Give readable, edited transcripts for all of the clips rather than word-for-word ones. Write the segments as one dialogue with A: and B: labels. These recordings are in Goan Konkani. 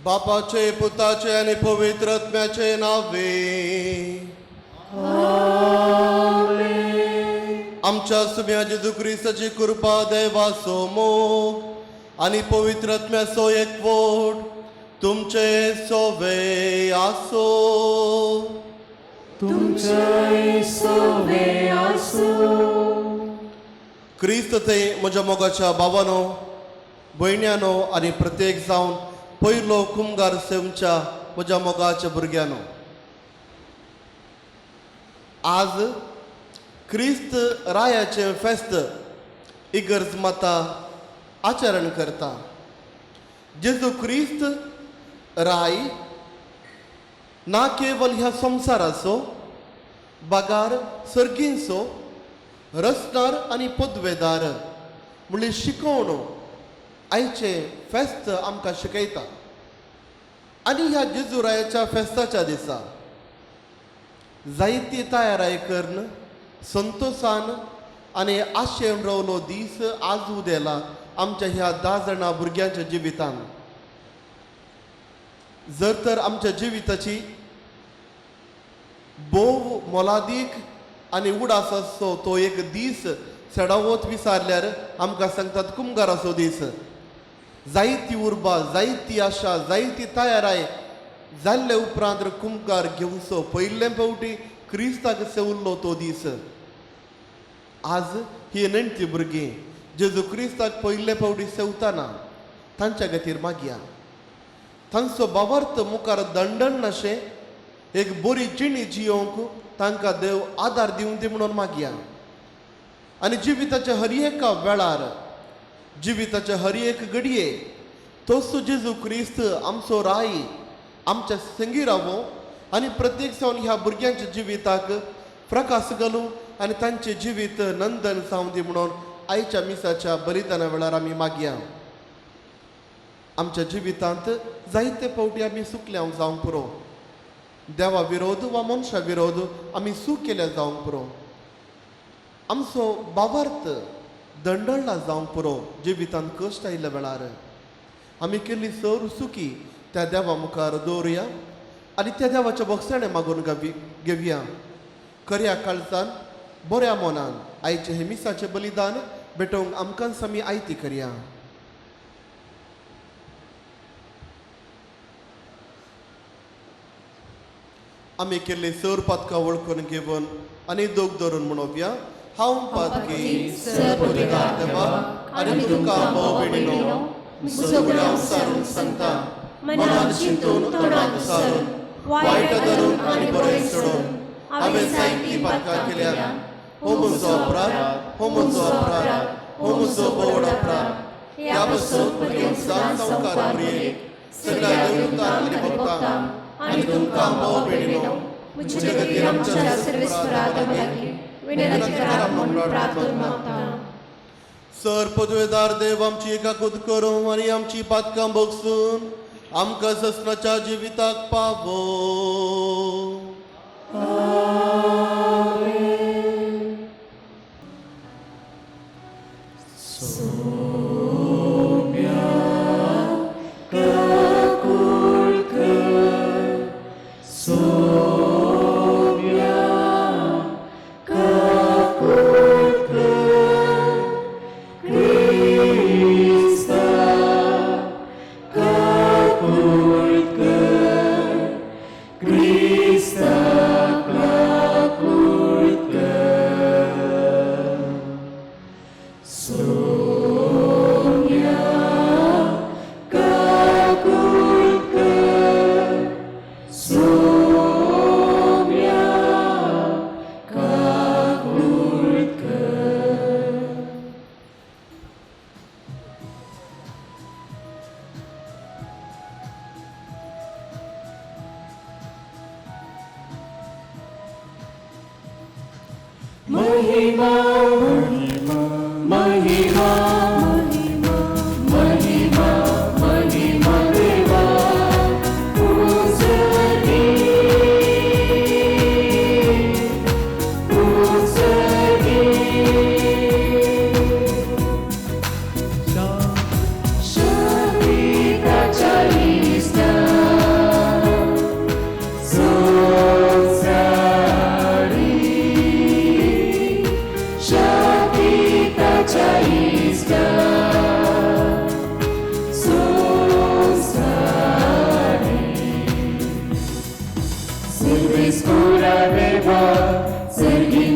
A: बापाचे पुताचे आनी पवित्र आत्म्याचे नावे आमच्या सुम्या जेजू क्रिस्ताची कृपा देवाचो मोग आनी पवित्र आत्म्याचो एकवट तुमचे सोवे आसो.
B: तुमचे सोवे आसूं.
A: क्रिस्त ते म्हज्या मोगाच्या भावानो भयण्यानो आनी प्रत्येक जावन पयलो कुमगार सेवच्या म्हज्या मोगाच्या भुरग्यानो, आज क्रिस्त रायाचें फेस्त इगर्ज माता आचरण करता. जेजू क्रिस्त राय ना केवल ह्या संवसाराचो बागार सर्गींचो रचणार आनी पदवेदार म्हणल्यार शिकोवण आयचें फेस्त आमकां शिकयता. आनी ह्या जेजुरायाच्या फेस्ताच्या दिसा जायती तयाराय करून संतोसान आनी आशेन रावलो दीस आज उदेला आमच्या ह्या 10 जाणां भुरग्यांच्या जिवितान. जर तर आमच्या जिविताची भोव मोलादीक आनी उडास आसचो तो एक दीस सडावत विसारल्यार आमकां सांगतात कुमगाराचो दीस. जायती उर्बा, जायती आशा, जायती तयाराय जाल्ले उपरांत कुमगार घेवचो पयले फावटी क्रिस्ताक सेवल्लो तो दीस. आज ही नेणटी भुरगीं जेजू क्रिस्ताक पयले फावटी सेवताना तांच्या खातीर मागया तांचो बावार्थ मुखार दंडण नाशें एक बरी जिणी जियोवंक तांकां देव आदार दिवं दी म्हणून मागया. आनी जिविताच्या हर एका वेळार, जिविताच्या हर एक घडये तोच जेजू क्रिस्त आमचो राय आमच्या संगी रावो आनी प्रत्येक जावन ह्या भुरग्यांच्या जिविताक प्रकाश घालूं आनी तांचें जिवीत नंदन जावं दी म्हणून आयच्या मिसाच्या बलिदाना वेळार आमी मागया. आमच्या जिवितांत जायते फावटी आमी सुकल्या जावंक पुरो, देवा विरोध वा मनशा विरोध आमी चूक केल्या जावंक पुरो, आमचो बावार्थ दंडळला जावंक पुरो. जिवितांत कश्ट आयिल्ल्या वेळार आमी केल्ली सर चुकी त्या देवा मुखार दवरुया आनी त्या देवाच्या बोगसाणें मागून घेवया. खऱ्या काळजान बऱ्या मनान आयचें हें मिसाचें बलिदान भेटोवंक आमकांच आमी आयती करया. आमी केल्ली सर पातकां वळखून घेवन आनी दोग धरून म्हणोवया, हांव पातकी सरपदकार देवा आनी तुमकां भाव भयणीनो सगळ्या सारून सांगता, मनान चिंतून तोंडान सारून वायट धरून आनी बरें सोडून हांवें जायतीं पातकां केल्या. हो म्हजो अपराध, हो म्हजो अपराध, हो म्हजो बोवड अपराध. ह्या पासून म्हगे सदांच संवकार प्रिये सगळ्या देवतांक आनी भक्तांक आनी तुमकां भाव भयणीनो म्हजे खातीर आमच्या
B: सर्वेस्परा लागीं विनंती करात म्हूण प्रार्थना मागता.
A: सर पदवेदार देव आमची एकाकूत करूं आनी आमची पातकां भोगसून आमकां ससनाच्या जिविताक पावो.
B: महिमा महिमा महिमा महिमा देवा उजनी उजनी शपिताच्या इस्ता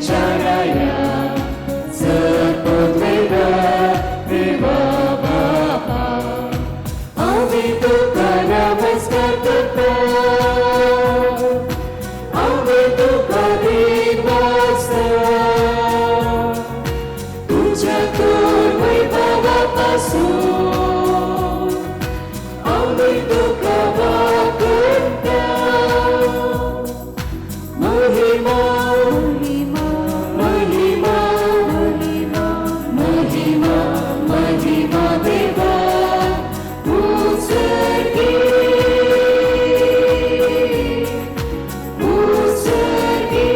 C: आमच्या राया सर पदवेदार देवा बापा आमी तुका नमस्कार करता आमी तुका दिनवासता तुझ्या थोर वैभवापासून आमी तुका वाकणता महिमा महिमा महिमा महिमा देवा उचकी उचकी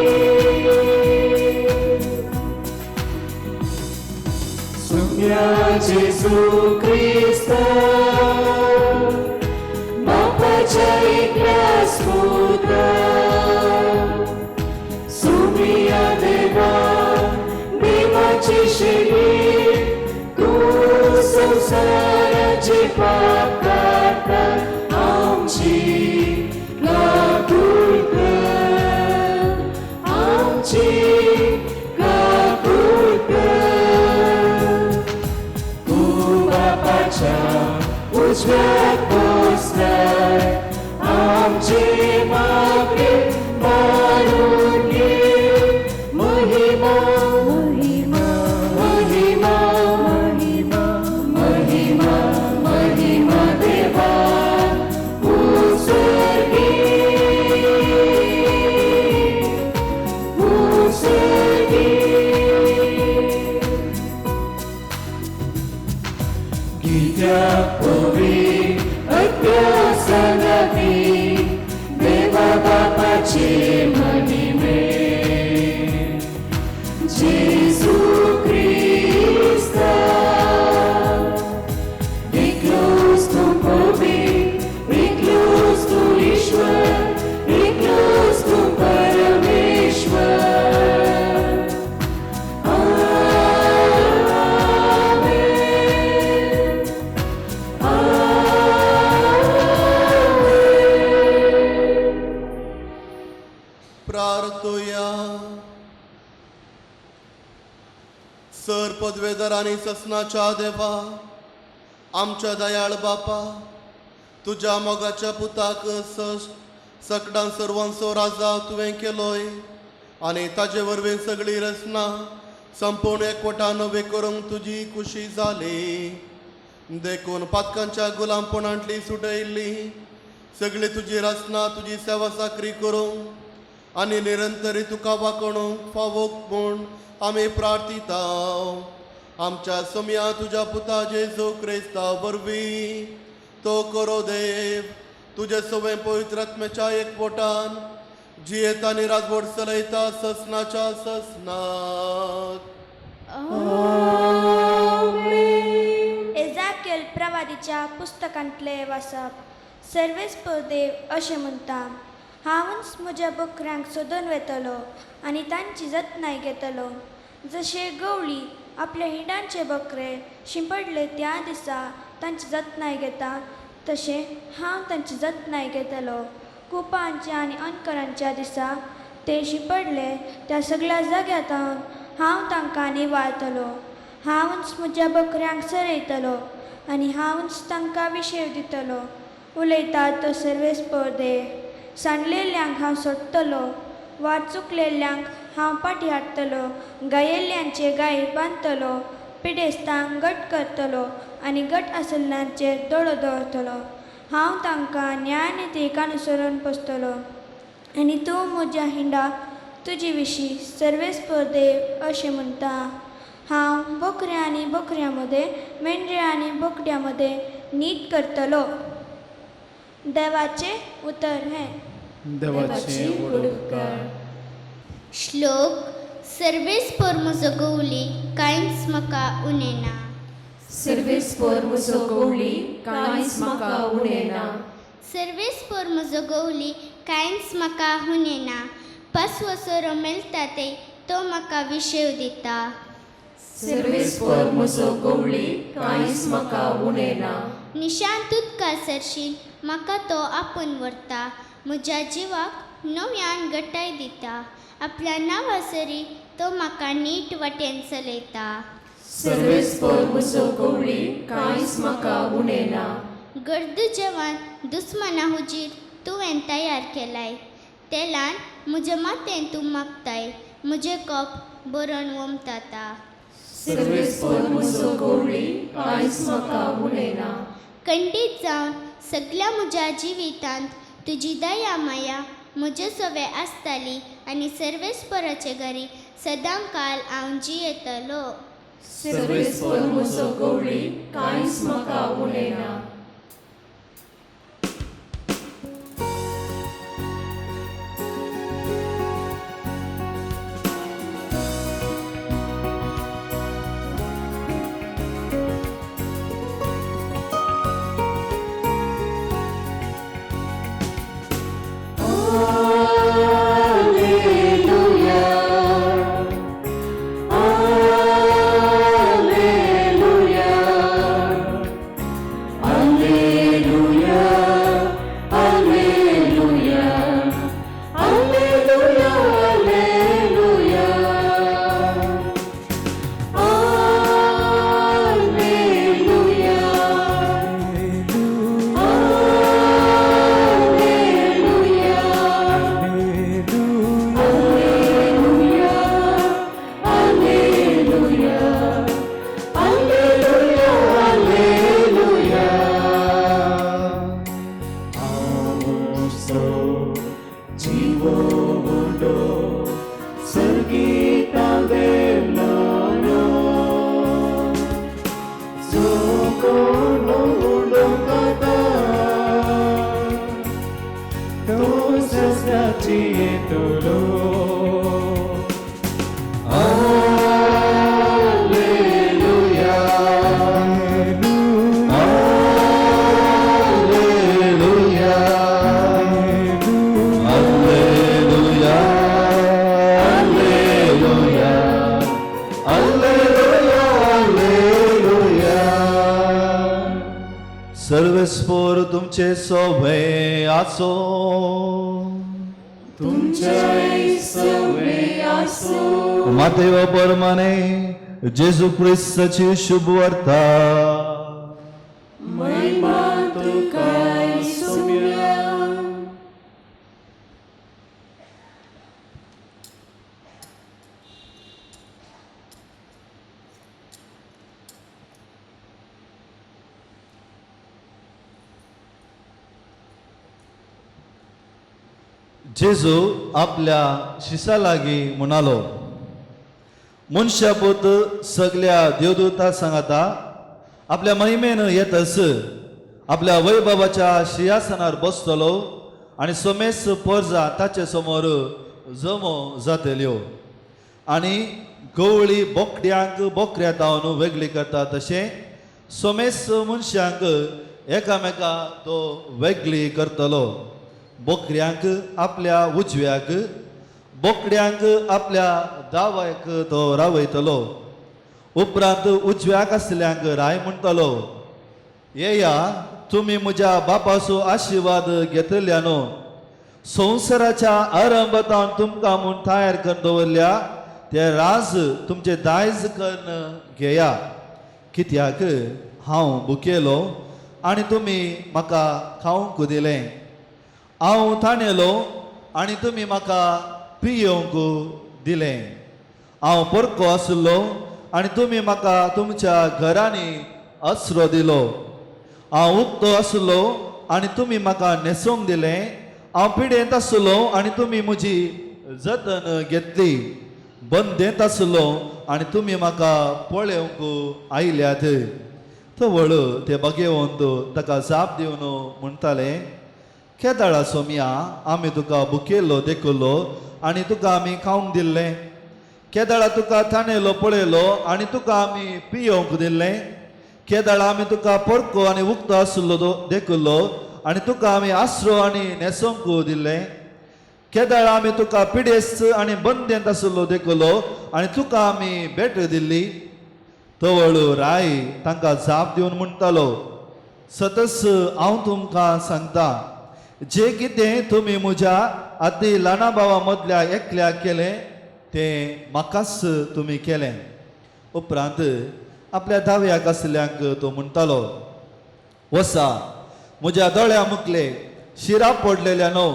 C: सुम्या जेजू क्रिस्त बापाच्या एकल्या स्फूर्त सुमिया देवा देवाची शिरी तू संसाराचे पाप काडटा आमची काकूळ कर आमची काकूळ कर तू बापाच्या उजव्याक बसलाय आमचे मागणे मारून घे महिमा महिमा महिमा महिमा महिमा देवा उसर्गी उसर्गी गीत्या पवी अत्यासंगती देवा बापाचे महिमे जेजू क्रिस्ता एकलोच तूं पवी एकलोच तूं ईश्वर एकलोच तूं परमेश्वर आमेन आमेन
A: प्रार्थोया सर पदवेदार आनी ससनाच्या देवा आमच्या दयाळ बापा तुज्या मोगाच्या पुताक सकडां सर्वांचो राजा तुवें केलोय आनी ताजे वरवीं सगळी रचना संपूर्ण एकवटान नवे करूंक तुजी खुशी जाली देखून पातकांच्या गुलामपणांतली सुटयल्ली सगळी तुजी रचना तुजी सेवा साकरी करूंक आनी निरंतरी तुका वाकोणूंक फावोक म्हूण आमी प्रार्थिता आमच्या सोम्या तुज्या पुता जेजू क्रिस्ता वरवीं तो करो देव तुजे सवें पवित्र आत्म्याच्या एकवटान जियेता आनी राजवट चलयता ससनाच्या ससनाक.
D: एजाकेल प्रवादीच्या पुस्तकांतले वाचप. सर्वेस्पर देव अशें म्हणटा, हांवूच म्हज्या बकऱ्यांक सोदून वेतलो आनी तांची जतनाय घेतलो. जशे गवळी आपल्या हिंडांचे बकरे शिंपडले त्या दिसा तांची जतनाय घेता, तशें हांव तांची जतनाय घेतलो. कुपांच्या आनी अनकरांच्या दिसा ते शिंपडले त्या सगळ्या जाग्यांत हांव तांकां निवाळतलो. हांवूच म्हज्या बकऱ्यांक चरयतलो आनी हांवूच तांकां विशेव दितलो. उलयता तो सर्वेस्पर देव. सांडलेल्यांक हांव सोडटलो, वाट चुकलेल्यांक हांव पाटी हाडटलो, गायेल्ल्यांचे गाय बांदतलो, पिडेस्तांक घट करतलो आनी घट आसल्ल्यांचेर दोळो दवरतलो. हांव तांकां न्यायनितीक अनुसरून पोसतलो. आनी तूं म्हज्या हिंडा तुजे विशीं सर्वेस्पर देव अशें म्हणटा, हांव बकऱ्या आनी बकऱ्यां मदें, मेंढऱ्या आनी बोकड्यां मदें नीत करतलो. देवाचें उतर हें.
E: देवाचे व्हड उपकार.
F: श्लोक. सर्वेस्पर म्हजो गवली कांयच म्हाका उणें ना.
B: सर्वेस्पर म्हजो गवळी कांयच म्हाका उणें ना.
F: सर्वेस्पर म्हजो गवली कांयच म्हाका उणें ना. पासवसरो मेळटा ते तो म्हाका विशेव दिता.
B: सर्वेस्पर म्हजो गवळी कांयच म्हाका उणें ना.
F: निशांत उदका सरशीन म्हाका तो आपोवन व्हरता. म्हज्या जिवाक नव्यान गटाय दिता. आपल्या नांवासरी तो म्हाका नीट वाटेन चलयता.
B: सर्वेस्पर म्हजो गवळी, कांयच म्हाका उणें ना.
F: गर्द जेवण दुस्मना हुजीर तुवें तयार केलाय. तेलान म्हज्या माथें तूं मागताय, म्हजें कोप बरोवन वमताता.
B: सर्वेस्पर म्हजो गवळी, कांयच म्हाका उणें ना.
F: खंडीत जावन सगल्या म्हज्या जिवितांत तुजी दया माया म्हजे सवे आसताली आनी सर्वेस्पराचे घरी सदां काल हांव जियेतलो.
B: सर्वेस्पर म्हजो गवळी, कांयच म्हाका उणें ना.
G: सर्वेस्पोर तुमचे सोभे आसो.
C: तुमचे सवे आसो.
G: मातेव परमाने जेजू क्रिस्ताची शुभ वार्ता.
C: महिमा तुकाय सोम्या.
G: जेजू आपल्या शिसा लागीं म्हणालो, मनशापूत सगल्या देवदूता सांगाता आपल्या महिमेन येतस आपल्या वैभवाच्या शिंयासनार बसतलो आनी सोमेस पोरजा ताचे समोर जमो जातल्यो आनी गवळी बोकड्यांक बोकड्या तावन वेगळी करता तशें सोमेस मनशांक एकामेका तो वेगळी करतलो. बोकड्यांक आपल्या उजव्याक, बोकड्यांक आपल्या दाव्याक तो रावयतलो. उपरांत उजव्याक आसल्यांक राय म्हणटलो, येया तुमी म्हज्या बापाचो आशिर्वाद घेतल्यानो, संवसाराच्या आरंभातावन तुमकां म्हूण तयार करून दवरल्या ते राज तुमचे दायज करून घेया. कित्याक हांव भुकेलो आनी तुमी म्हाका खावंक दिलें, हांव ताणेलो आनी तुमी म्हाका पियोवंक दिलें, हांव परको आसलो आनी तुमी म्हाका तुमच्या घरांनी आसरो दिलो, हांव उक्तो आसलो आनी तुमी म्हाका न्हेसोवंक दिलें, हांव पिडेंत आसलो आनी तुमी म्हजी जतन घेतली, बंदेंत आसलो आनी तुमी म्हाका पळोवंक आयल्यात. तवळ ते बागेवंत ताका जाप दिवन म्हणटाले, केदाळा सोमया आमी तुका भुकेल्लो देखलो आनी तुका आमी खावंक दिल्लें, केदाळा तुका ताणेलो पळयलो आनी तुका आमी पियोवंक दिल्लें, केदाळा आमी तुका परको आनी उक्तो आसलो देखलो आनी तुका आमी आसरो आनी न्हेसोवंक दिल्लें, केदाळा आमी तुका पिडेस्त आनी बंदेंत आसलो देखलो आनी तुका आमी भेट दिल्ली. तवळ राय तांकां जाप दिवन म्हणटालो, सतस हांव तुमकां सांगता, जे कितें तुमी म्हज्या आदी ल्हाना भावा मदल्या एकल्याक केलें तें म्हाकाच तुमी केलें. उपरांत आपल्या दाव्याक आशिल्ल्यांक तो म्हणटालो, वसा म्हज्या दोळ्या मुखले शिरा पडलेल्या न्हू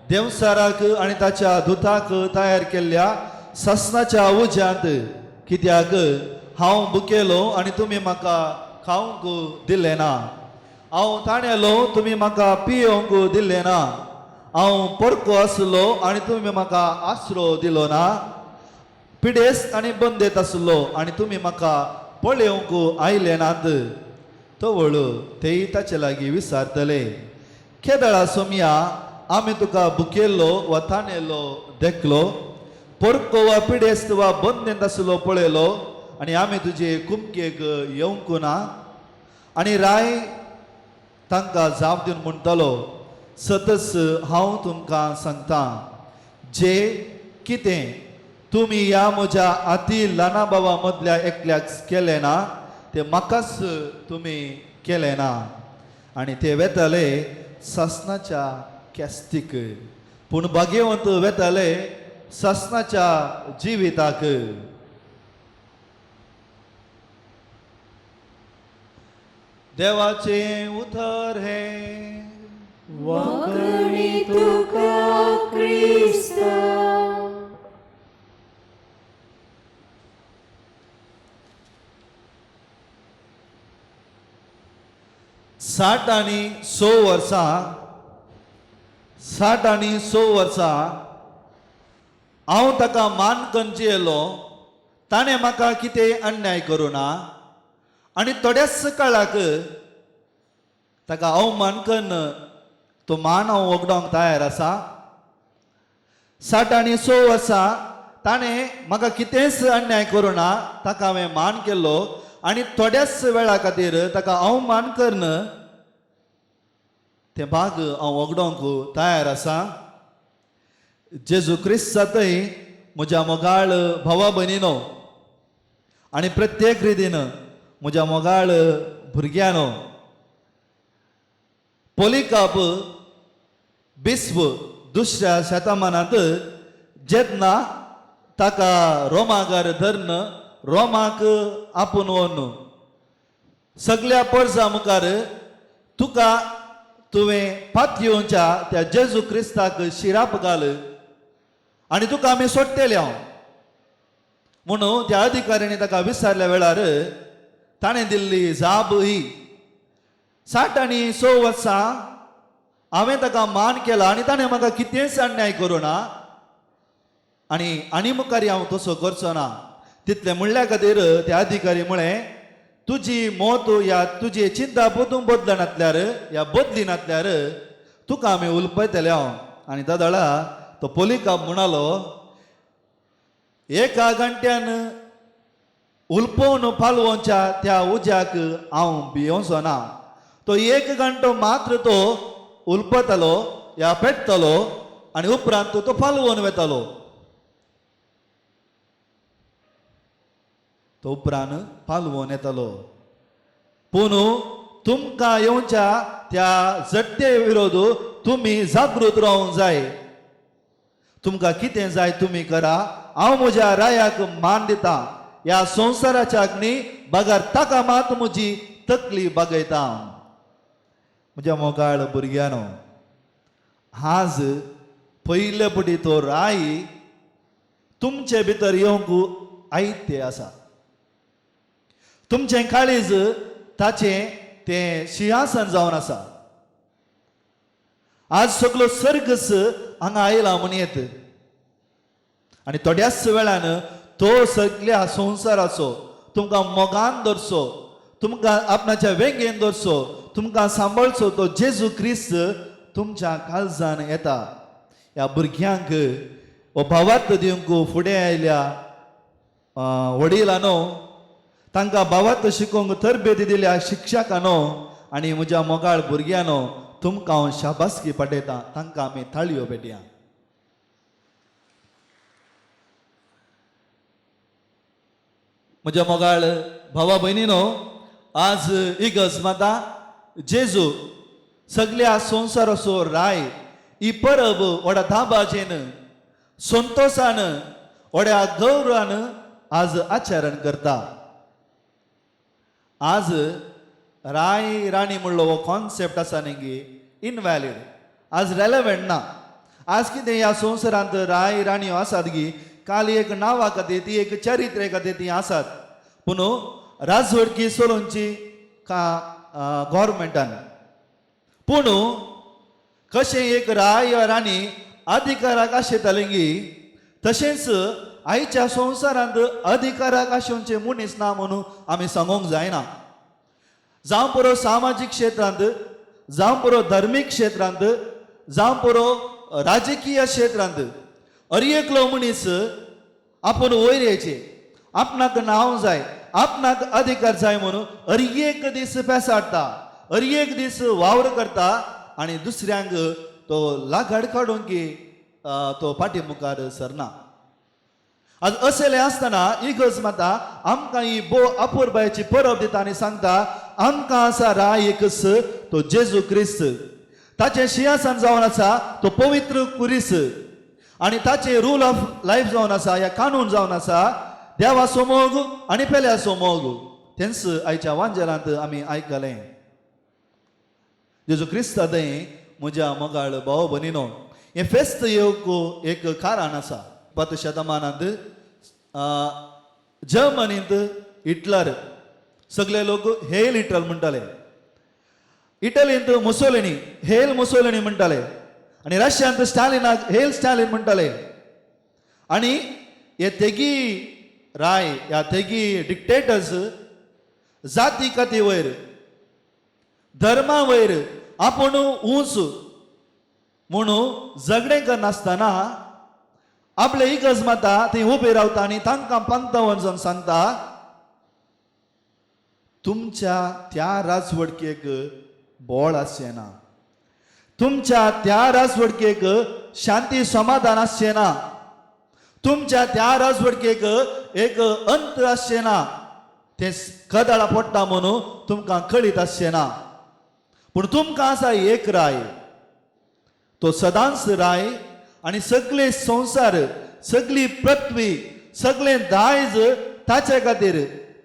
G: देंवसाराक आनी ताच्या दुताक तयार केल्ल्या ससनाच्या उज्यांत, कित्याक हांव भुकेलो आनी तुमी म्हाका खावंक दिलें ना, हांव ताणेलो तुमी म्हाका पियोवंक दिलें ना, हांव परको आसलो आनी तुमी म्हाका आसरो दिलो ना, पिडेस्त आनी बंदेत आसलो आनी तुमी म्हाका पळोवंक आयले नात. तवळ तेय ताचे लागीं विचारतले, केदळा सोमया आमी तुका भुकेल्लो वा ताणेलो देखलो, परको वा पिडेस्त वा बंदेंत आसलो पळयलो आनी आमी तुजे कुमकेक येवंक ना? आनी राय तांकां जाप दिवन म्हणटलो, सतच हांव तुमकां सांगता, जे कितें तुमी ह्या म्हज्या आती ल्हाना बाबा मदल्या एकल्याक केलें ना तें म्हाकाच तुमी केलें ना. आनी ते वेताले सासणाच्या कॅस्तीक, पूण भाग्यवंत वेताले सासणाच्या जिविताक. देवाचें उतर हें.
C: वाकणी तुका क्रिस्ता.
G: 60 आनी 6 वर्सां, 60 आनी 6 वर्सां हांव ताका मान कंची येयलो, ताणें म्हाका कितें अन्याय करूं ना आनी थोड्याच काळाक ताका अवमान कन्न तो मान हांव वगडावंक तयार आसा. 60 आनी 6 वर्सां ताणें म्हाका कितेंच अन्याय करूं ना, ताका हांवें मान केल्लो आनी थोड्याच वेळा खातीर ताका अवमान कन्न तें भाग हांव वगडोवंक तयार आसा. जेजू क्रिस्तांतय म्हज्या मोगाळ भावा भयणीनो आनी प्रत्येक रितीन म्हज्या मोगाळ भुरग्यांनो, पोलिकाप बिस्प दुसऱ्या शतमानांत जेन्ना ताका रोमागार धरून रोमाक आपूण व्हरून सगल्या परजा मुखार तुका तुवें पातयेवच्या त्या जेजू क्रिस्ताक शिराप घाल आनी तुका आमी सोडटेले हांव म्हणून त्या अधिकाऱ्यांनी ताका विचारल्या वेळार ताणें दिल्ली जाप ही, 60 आनी 6 वर्सां हांवें ताका मान केला आनी ताणें म्हाका कितेंच अन्याय करूं ना आनी आनी मुखार हांव तसो करचो ना. तितलें म्हणल्या खातीर त्या अधिकारी म्हळें, तुजी मत या तुजी चिंता पोतून बदलनातल्यार या बदली नातल्यार तुका आमी उलपयतले हांव. आनी दादाळा तो पोलिकाप म्हणालो, एका घंट्यान उलपोवन पालवच्या त्या उज्याक हांव भियोवचो ना. तो 1 घंटो मात्र तो उलपतालो या पेट्टलो आनी उपरांत तो पालवून वेतालो. तो उपरांत पालवून येतालो. पूण तुमकां येवच्या त्या झट्टे विरोध तुमी जागृत रावंक जाय. तुमकां कितें जाय तुमी करा, हांव म्हज्या रायाक मान दिता, ह्या संवसाराच्या अग्नी बगर ताका मात म्हजी तकली बागयता. म्हज्या मोगाळ भुरग्यांनो, आज पयले पटी तो राय तुमचे भितर येवंक आयते आसा. तुमचें काळीज ताचें तें शिंहासन जावन आसा. आज सगलो सर्गस हांगा आयला म्हण येत आनी थोड्याच वेळान तो सगल्या संवसाराचो तुमकां मोगान दवरचो, तुमकां आपणाच्या वेंगेन दवरचो, तुमकां सांबाळचो तो जेजू क्रिस्त तुमच्या काळजान येता. ह्या भुरग्यांक हो भावार्थ दिवंक फुडें आयल्या वडिलांनो, तांकां भावार्थ शिकोवंक तरबेती दिल्या शिक्षकांनो आनी म्हज्या मोगाळ भुरग्यांनो, तुमकां हांव शाबासकी पाठयतां. तांकां आमी ताळयो पेटया. म्हज्या मोगाळ भावा भयणीनो, आज इगर्ज माता जेजू सगल्या संवसाराचो राय ही परब व्हडा धाबाजेन संतोसान व्हड्या गौरवान आज आचरण करता. आज राय राणी म्हणलो हो कॉन्सेप्ट आसा न्ही इनवॅलीड, आज रेलेवंट ना. आज कितें ह्या संवसारांत राय राणयो आसात गी, काल एक नांवा खातीर ती एक चरित्रे खातीर ती आसात, पूण राजवटकी चलोवची का गव्हर्मेंटान. पूण कशें एक राय राणी अधिकाराक आशेताली गी, तशेंच आयच्या संवसारांत अधिकाराक आशेवचे मनीस ना म्हणून आमी सांगूंक जायना. जावं पुरो सामाजीक क्षेत्रांत, जावं पुरो धर्मीक क्षेत्रांत, जावं पुरो राजकीय क्षेत्रांत, हर एकलो मनीस आपूण वयर येयचे, आपणाक नांव जाय, आपणाक अधिकार जाय म्हणून हर एक दीस पेसाडटा, हर एक दीस वावर करता आनी दुसऱ्यांक तो लागाड काडूंक की तो फाटी मुखार सरना. आज असलें आसतना इगर्ज माता आमकां ही भोव अपुरबायेची परब दिता आनी सांगता आमकां आसा राय एकच, तो जेजू क्रिस्त. ताचें शिंयासन जावन आसा तो पवित्र कुरीस आनी ताचें रूल ऑफ लायफ जावन आसा, ह्या कानून जावन आसा देवाचो मोग आनी पेल्याचो मोग. तेंच आयच्या वांजेलांत आमी आयकलें. जेजू क्रिस्ता दय म्हज्या मोगाळ भाव भयणीनो, हें फेस्त येवंक एक कारण आसा. पत शतमानांत जर्मनींत हिटलर, सगळे लोक हेल हिटलर म्हणटाले, इटलींत मुसोलिनी हेल मुसोलिनी म्हणटाले आनी रशियांत स्टालिनाक हेल स्टालिन म्हणटाले. आनी हे तेगी राय ह्या तेगी डिक्टेटर्स जाती काती वयर धर्मा वयर आपूण उंच म्हणून झगडें करनासतना आपले इगर्ज माता थंय उबे रावता आनी तांकां पंथावन जावन सांगता तुमच्या त्या राजवटकेक बोळ आसचें ना, तुमच्या त्या राजवटकेक शांती समाधान आसचें ना, तुमच्या त्या राजवटकेक एक अंत आसचें ना, तें कदळा पडटा म्हणून तुमकां कळीत आसचें ना, पूण तुमकां आसा एक राय, तो सदांच राय आनी सगळे संवसार सगळी पृथ्वी सगळें दायज ताचे खातीर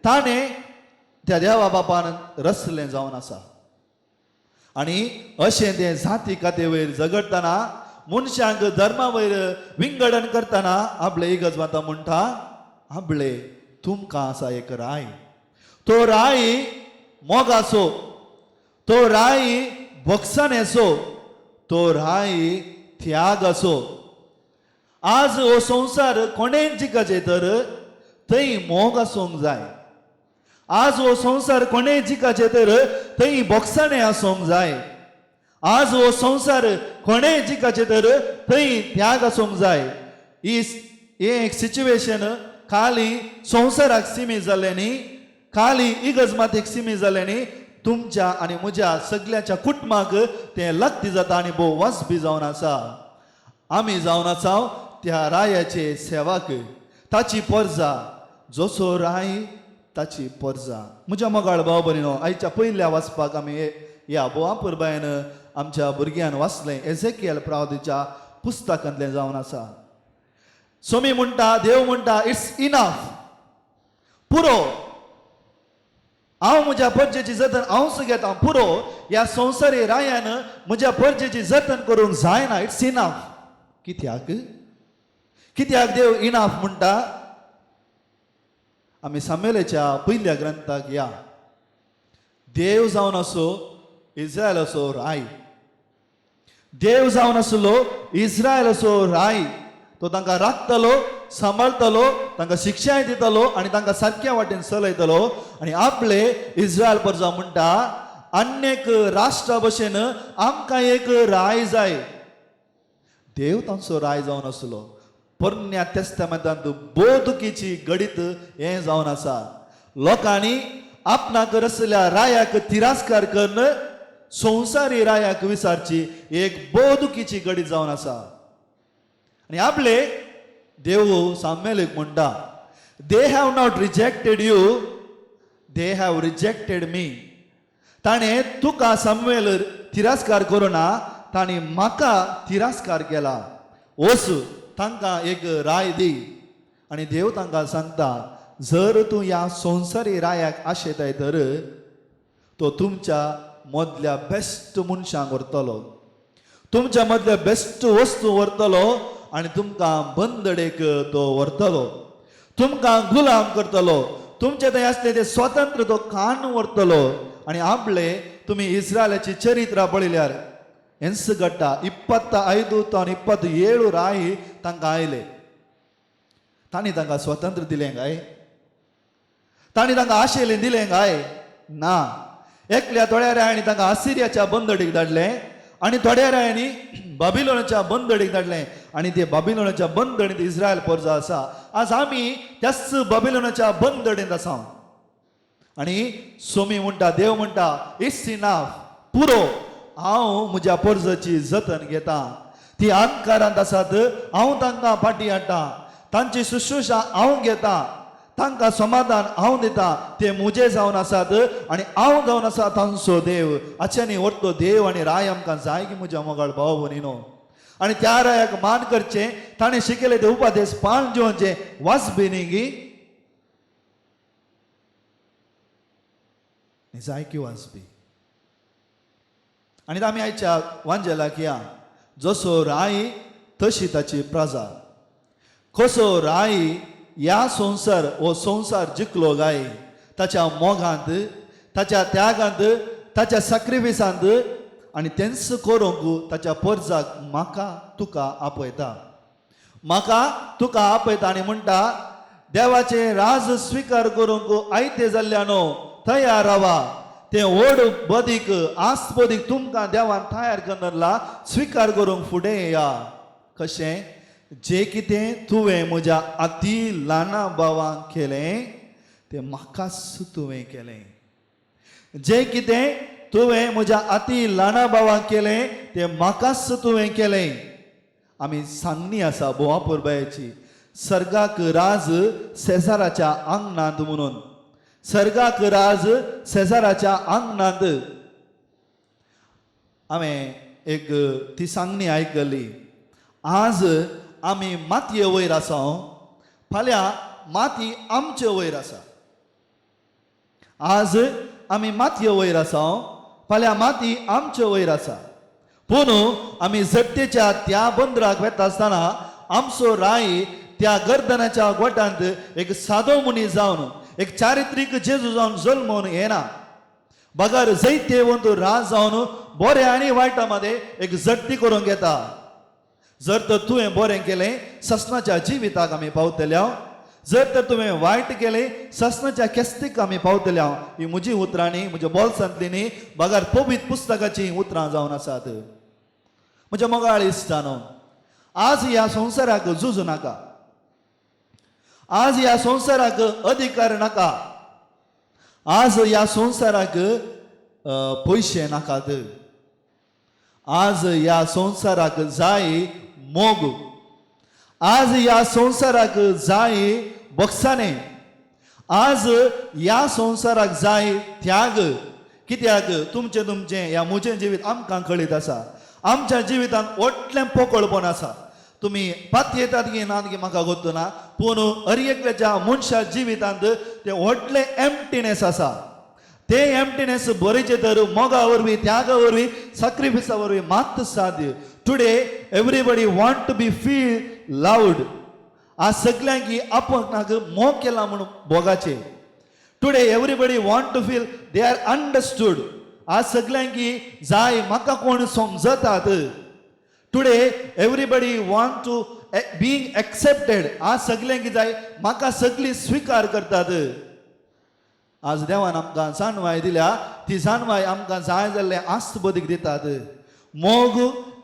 G: ताणें त्या देवा बापान रचलें जावन आसा. आनी अशें तें जाती काते वयर झगडटना मनशांक धर्मा वयर विंगडण करतना आपले इगर्ज माता म्हणटा आपले तुमकां आसा एक राय, तो राय मोगाचो, तो राय भोगसण्याचो, तो राय त्यागाचो. आज हो संवसार कोणें जिखचें तर थंय मोग आसूंक जाय, आज हो संवसार कोणें जिखचें तर थंय भोगसणें आसूंक जाय, आज हो संवसार कोणें जिखचें तर थंय त्याग आसूंक जाय. ही एक सिच्युएशन खाली संवसाराक सिमीत जालें न्ही, खाली इगर्ज मातेक सिमीत जालें न्ही, तुमच्या आनी म्हज्या सगळ्यांच्या कुटुंबाक तें लागती जाता आनी भोव वाजपी जावन आसा. आमी जावन आसा त्या रायाचे सेवाक, ताची परजा, जसो राय ताची परजा. म्हज्या मोगाळ भाव भयणीनो, आयच्या पयल्या वाचपाक आमी ह्या भोव अपुरबायेन आमच्या भुरग्यान वाचलें एझेकियल प्रावतीच्या पुस्तकांतलें जावन आसा. सोमी म्हणटा, देव म्हणटा it's enough, पुरो, हांव म्हज्या परजेची जतन हांवच घेता, पुरो, ह्या संवसारी रायान म्हज्या परजेची जतन करूंक जायना, it's enough. कित्याक कित्याक देव इनाफ म्हणटा? आमी सामेलेच्या पयल्या ग्रंथाक या. देव जावन असो इस्रायलाचो राय, देव जावन आसलो इस्रायलाचो राय, तो तांकां राखतलो, सांबाळतलो, तांकां शिक्षाय दितलो आनी तांकां सारक्या वाटेन चलयतलो. आनी आपले इस्रायल परजा म्हणटा अन्येक राष्ट्रा भशेन आमकां एक राय जाय. देव तांचो राय जावन आसलो. पोरण्या तेस्तामेंतांत भोव दुखीची घडीत हें जावन आसा. लोकांनी आपणाक रसल्या रायाक तिरस्कार करून संवसारी रायाक विसारची एक भोव दुखीची घडीत जावन आसा. आनी आपले देव सामेलीक म्हणटा they have not rejected you, they have rejected me. ताणें तुका सामुएल तिरस्कार करुना, तांणी म्हाका तिरस्कार केला. वच तांकां एक राय दी. आनी देव तांकां सांगता, जर तूं ह्या संवसारी रायाक आशेताय तर तो तुमच्या मदल्या बेस्ट मनशांक व्हरतलो, तुमच्या मदल्या बेस्ट वस्तू व्हरतलो आनी तुमकां बंदडेक तो व्हरतलो, तुमकां गुलाम करतलो, तुमचे थंय आसले ते स्वतंत्र तो कान व्हरतलो. आनी आपले तुमी इस्रायलाची चरित्रां पळयल्यार हेंच घडटा. 25 आनी 27 राय तांकां आयले. तांणी तांकां स्वतंत्र दिलें काय? तांणी तांकां आशेलें दिलें काय? ना. एकल्या थोड्या रायांनी तांकां आसिरियाच्या बंदडीक धाडलें आनी थोड्या रायांनी बाबिलोनाच्या बंदडीक धाडलें. आनी ते बाबिलोनाच्या बंदडींत इस्रायल पोरजा आसा. आज आमी त्याच बाबिलोनाच्या बंदडींत आसा. आनी सोमी म्हणटा, देव म्हणटा, it's enough, पुरो, हांव म्हज्या पोरजाची जतन घेता. ती अंधकारांत आसात, हांव तांकां फाटी हाडटा, तांची शुश्रूषा हांव घेता, तांकां समाधान हांव दिता, ते म्हजे जावन आसात आनी हांव जावन आसा तांचो देव. आच्यानी व्हरतो देव आनी राय आमकां जाय की म्हज्या मोगाळ भाव भयणीनो. आनी त्या रायाक मान करचें, ताणें शिकयले ते उपदेश पाळून जिवचें वाजबी न्ही गी? जाय की वाजबी. आनी आमी आयच्या वांजेलाक या, जसो राय तशी ताची प्रजा. कसो राय ह्या संवसार हो संवसार जिखलो गाय ताच्या मोगांत, ताच्या त्यागांत, ताच्या साक्रिफिसांत. आनी तेंच करूंक ताच्या पोरजाक म्हाका तुका आपयता, म्हाका तुका आपयता. आनी म्हणटा, देवाचें राज स्विकार करूंक आयते जाल्ल्यानो तयार रावा. तें व्हड बदीक आस बदीक तुमकां देवान तयार करून स्विकार करूंक फुडें येया. कशें? जे कितें तुवें म्हज्या अती ल्हाना भावांक केलें तें म्हाकाच तुवें केलें. जे कितें तुवें म्हज्या अती ल्हाना भावांक केलें तें म्हाकाच तुवें केलें. आमी सांगणी आसा भोवा पुरबायेची, सर्गाक राज सेजाराच्या आंगणांत म्हणून. सर्गाक राज सेजाराच्या आंगणांत. हांवें एक ती सांगणी आयकली. आज आमी मातये वयर आसा, फाल्यां माती आमचे वयर आसा. आज आमी मातये वयर आसा, फाल्यां माती आमचे वयर आसा. पूण आमी झट्टेच्या त्या बंदराक वेता आसतना आमचो राय त्या गर्दनाच्या गोटांत एक सादो मनीस जावन, एक चारित्रीक जेजू जावन जल्मून येना, बगर जैतेवंत राज जावन बऱ्या आनी वायटा मदें एक झडटी करूंक येता. जर तर तुवें बरें केलें ससनाच्या जिविताक आमी पावतले. जर तर तुवें वायट केलें ससनाच्या केस्तीक आमी पावतले. ही म्हजी उतरां न्ही, म्हज्या बोल्सांतली न्ही, बगर पवित्र पुस्तकाचीं उतरां जावन आसात. म्हज्या मोगाळ इश्टानो, आज ह्या संवसाराक झुजू नाका, आज ह्या संवसाराक अधिकार नाका, आज ह्या संवसाराक पयशे नाकात. आज ह्या संवसाराक जाय मोग, आज ह्या संवसाराक जाय बक्षाणे, आज ह्या संवसाराक जाय त्याग. कित्याक तुमचें तुमचें ह्या म्हजें जिवीत आमकां कळीत आसा. आमच्या जिवितांत व्हडलें पोकळपण आसा. तुमी पातयेतात की ना की म्हाका गोत्तू ना, पूण हर एकल्याच्या मनशा जिवितांत तें व्हडलें एम्प्टीनेस आसा. ते एम्प्टीनेस बरेचें तर मोगा वरवीं, त्यागा वरवीं, साक्रिफिसा वरवीं मात साध्य. Today everybody want to be feel loved. आज सगल्यांक आपणाक मोग केला म्हणून भोगाचें. Today everybody want to feel they are understood. आज सगल्यांक जाय म्हाका कोण समजतात. Today everybody want to being accepted. आज सगल्यांक जाय म्हाका सगळीं स्विकार करतात. आज देवान आमकां जाणवाय दिल्या, ती जाणवाय आमकां जाय जाल्लें आस्त बदीक दितात. मोग,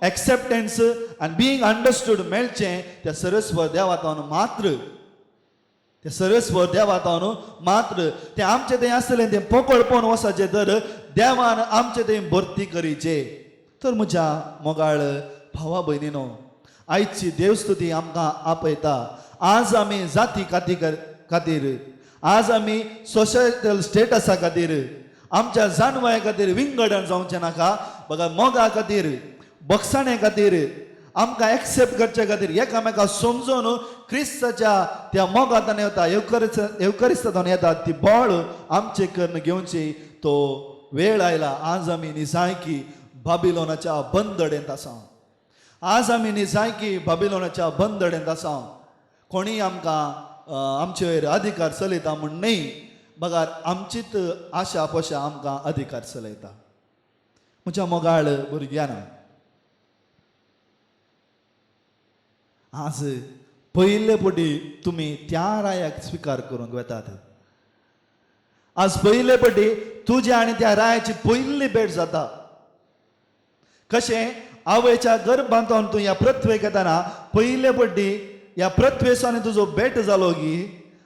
G: एक्सेप्टन्स आनी बिंग अंडरस्टूड मेळचें त्या सरस्वर देवातावन मात्र, त्या सरस्वर देवातावन मात्र. तें आमचें थंय आसतलें तें पोकळपण वसाचें तर देवान आमचें थंय भरती करीचे. तर म्हज्या मोगाळ भावा भयणीनो, आयची देवस्तुती आमकां आपयता. आज आमी जाती काती खातीर, आज आमी सोशल स्टेटसा खातीर, आमच्या जाणवाये खातीर विंगडण जावचें नाका, बघा मोगा खातीर, बक्षाणे खातीर, आमकां एक्सेप्ट करचे खातीर एकामेका समजून क्रिस्ताच्या त्या मोगांतल्यान येता, येवकरिस्तांतल्यान येता ती बळ आमचे करून घेवची तो वेळ आयला. आज आमी निजायकी बाबिलोनाच्या बंदडेंत आसा. आज आमी निजायकी बाबिलोनाच्या बंदडेंत आसा. कोणीय आमकां आमचेर अधिकार चलयता म्हूण न्हय, बगार आमचीच आशा पोशा आमकां अधिकार चलयता. म्हज्या मोगाळ भुरग्यान, आज पयले पटी तुमी त्या रायाक स्विकार करूंक वेतात. आज पयले पटी तुज्या आनी त्या रायाची पयली भेट जाता. कशें आवयच्या गर्भांत तूं ह्या पृथ्वेक येतना पयले पटी ह्या पृथ्वेसांनी तुजो भेट जालो गी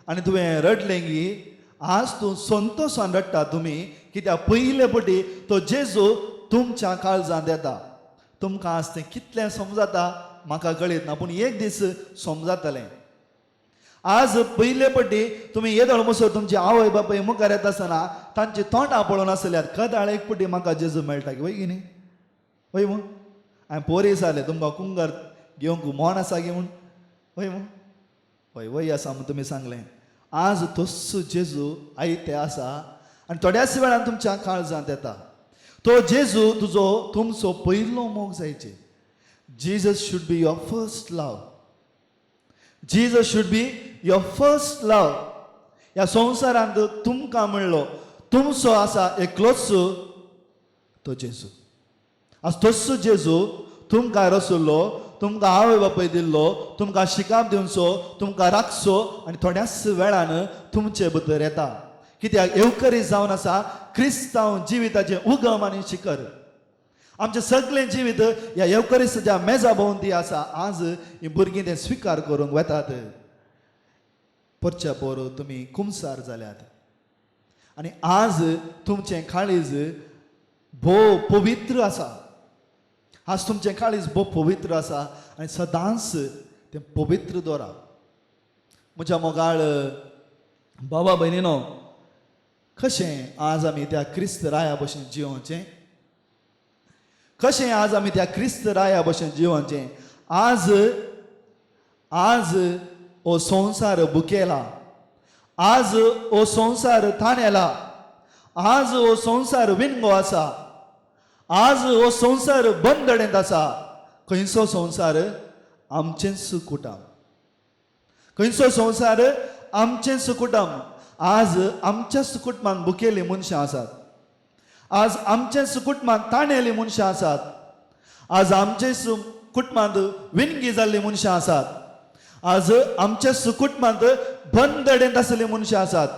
G: आनी तुवें रडलें गी, आज तूं संतोशान रडटा तुमी, कित्याक पयले पटी तो जेजू तुमच्या काळजांत येता. तुमकां आज तें कितलें समजाता म्हाका कळीत ना, पूण एक दीस समजातलें. आज पयले पटी तुमी येदोळ मसर तुमची आवय बापाय मुखार येता आसतना तांची तोंडां पळोवन आसल्यार कदाळ एक पटी म्हाका जेजू मेळटा की वय की न्ही? वय मू हांवें पोरी जालें तुमकां कुंगर घेवंक मोन आसा गी म्हूण, वय मू? वय वय आसा म्हूण तुमी सांगलें. आज तस्सो जेजू आयते आसा आनी थोड्याच वेळान तुमच्या काळजांत येता. तो जेजू तुजो तुमचो पयलो मोग जायचे. Jesus should be your first love. Jesus should be your first love. ह्या संवसारांत तुमकां म्हणलो तुमचो आसा एकलोच तो जेजू. आज तस्सो जेजू तुमकां रसुल्लो, तुमकां आवय बापाय दिल्लो, तुमकां शिकाप दिवचो, तुमकां राखचो आनी थोड्याच वेळान तुमचे भितर येता. कित्याक येवकरी जावन आसा क्रिस्तांव जिविताचें उगम आनी शिखर. आमचें सगळें जिवीत ह्या येवकरिस्ताच्या मेजा भोंवती आसा. आज हीं भुरगीं तें स्विकार करूंक वेतात. परच्या पोर तुमी कुमसार जाल्यात आनी आज तुमचें काळीज भोव पवित्र आसा. आज तुमचें काळीज भोव पवित्र आसा आनी सदांच तें पवित्र दवरा. म्हज्या मोगाळ बाबा भयणीनो, कशें आज आमी त्या क्रिस्त राया भशेन जियोवचें? कशें आज आमी त्या क्रिस्त राया भशेन जियोवचें? आज आज हो संवसार बुकेला, आज हो संवसार ताणेला, आज हो संवसार विणगो आसा, आज हो संवसार बंदडेंत आसा. खंयचो संवसार? आमचेंच कुटुंब. खंयचो संवसार? आमचेंच कुटुंब. आज आमच्याच कुटुंबान बुकेली मनशां आसात. आज आमच्याच कुटुंबान ताणेली मनशां आसात. आज आमचेच कुटुंबांत विणगी जाल्ली मनशां आसात. आज आमच्याच कुटुंबांत बंदडेंत आसलेली मनशां आसात.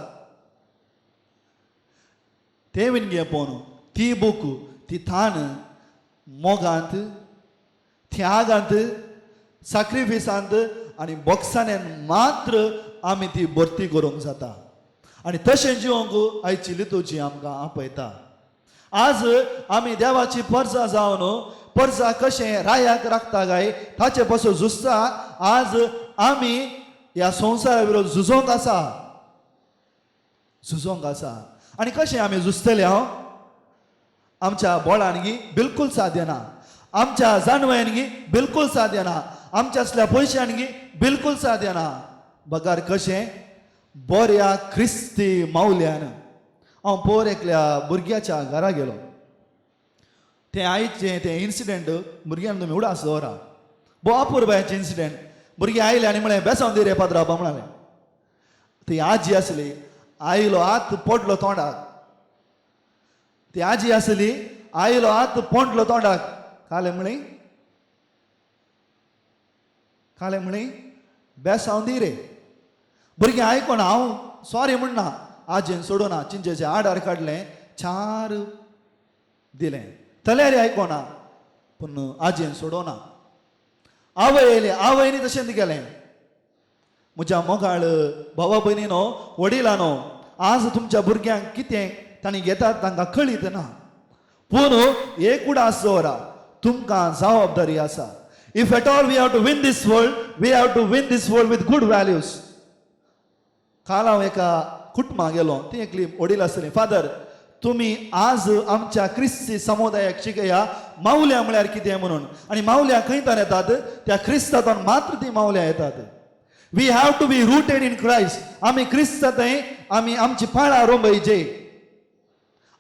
G: ते विणगे पळोवन ती बूक ती थान मोगांत, त्यागांत, साक्रिफिसांत आनी बोक्साण्यान मात्र आमी ती भरती करूंक जाता. आनी तशें जिवंक आयची लितूची आमकां आपयता. आज आमी देवाची परजा जावन परजा कशें रायाक राखता काय ताचे पासून झुजता. आज आमी ह्या संवसारा विरोध झुजोंक आसा, झुजोंक आसा. आनी कशें आमी झुजतले? हांव आमच्या बोळान गी बिलकूल साध्य ना, आमच्या जानवयान गी बिलकूल साध्य ना, आमच्या असल्या पयशान गी बिलकूल साध्य ना. बगार कशें बऱ्या क्रिस्ती मावल्यान. हांव पोर एकल्या भुरग्याच्या घरा गेलो. तें आयचें तें इन्सिडेंट भुरग्यान तुमी उडास दवरा. भोव अपुरबायेचें इन्सिडेंट. भुरगीं आयलें आनी म्हळें बेसांव दी रे पाद्रापा म्हणालें. ती आजी आसली, आयलो हात पडलो तोंडाक. ती आजी आसली, आयलो हात पोंडलो तोंडाक. कालें म्हळें, कालें म्हळें बेसांव दी रे. भुरगीं आयकोन हांव सॉरी म्हणना, आजयेन सोडूना चिंचेचें आडार काडलें, चार दिलें. तल्यारी आयकोना, पूण आजयेन सोडोना. आवय येयली, आवयनी तशें केलें. म्हज्या मोगाळ भावा भयणीनो, वडिलानो, आज तुमच्या भुरग्यांक कितें तांणी घेतात तांकां कळीत ना, पूण एक उडास दवरा, तुमकां जबाबदारी आसा. If at all we have to win this world, we have to win this world with good values. काल हांव एका कुटुंबा गेलो, ती एकली वडील आसली. फादर, तुमी आज आमच्या क्रिस्ती समुदायाक शिकया मावल्या म्हळ्यार कितें म्हणून. आनी मावल्या खंय तान येतात? त्या क्रिस्तांतून मात्र ती मावल्या येतात. We have to be rooted in Christ. आमी क्रिस्ता थंय आमी आमची पाळां रोंबयचे,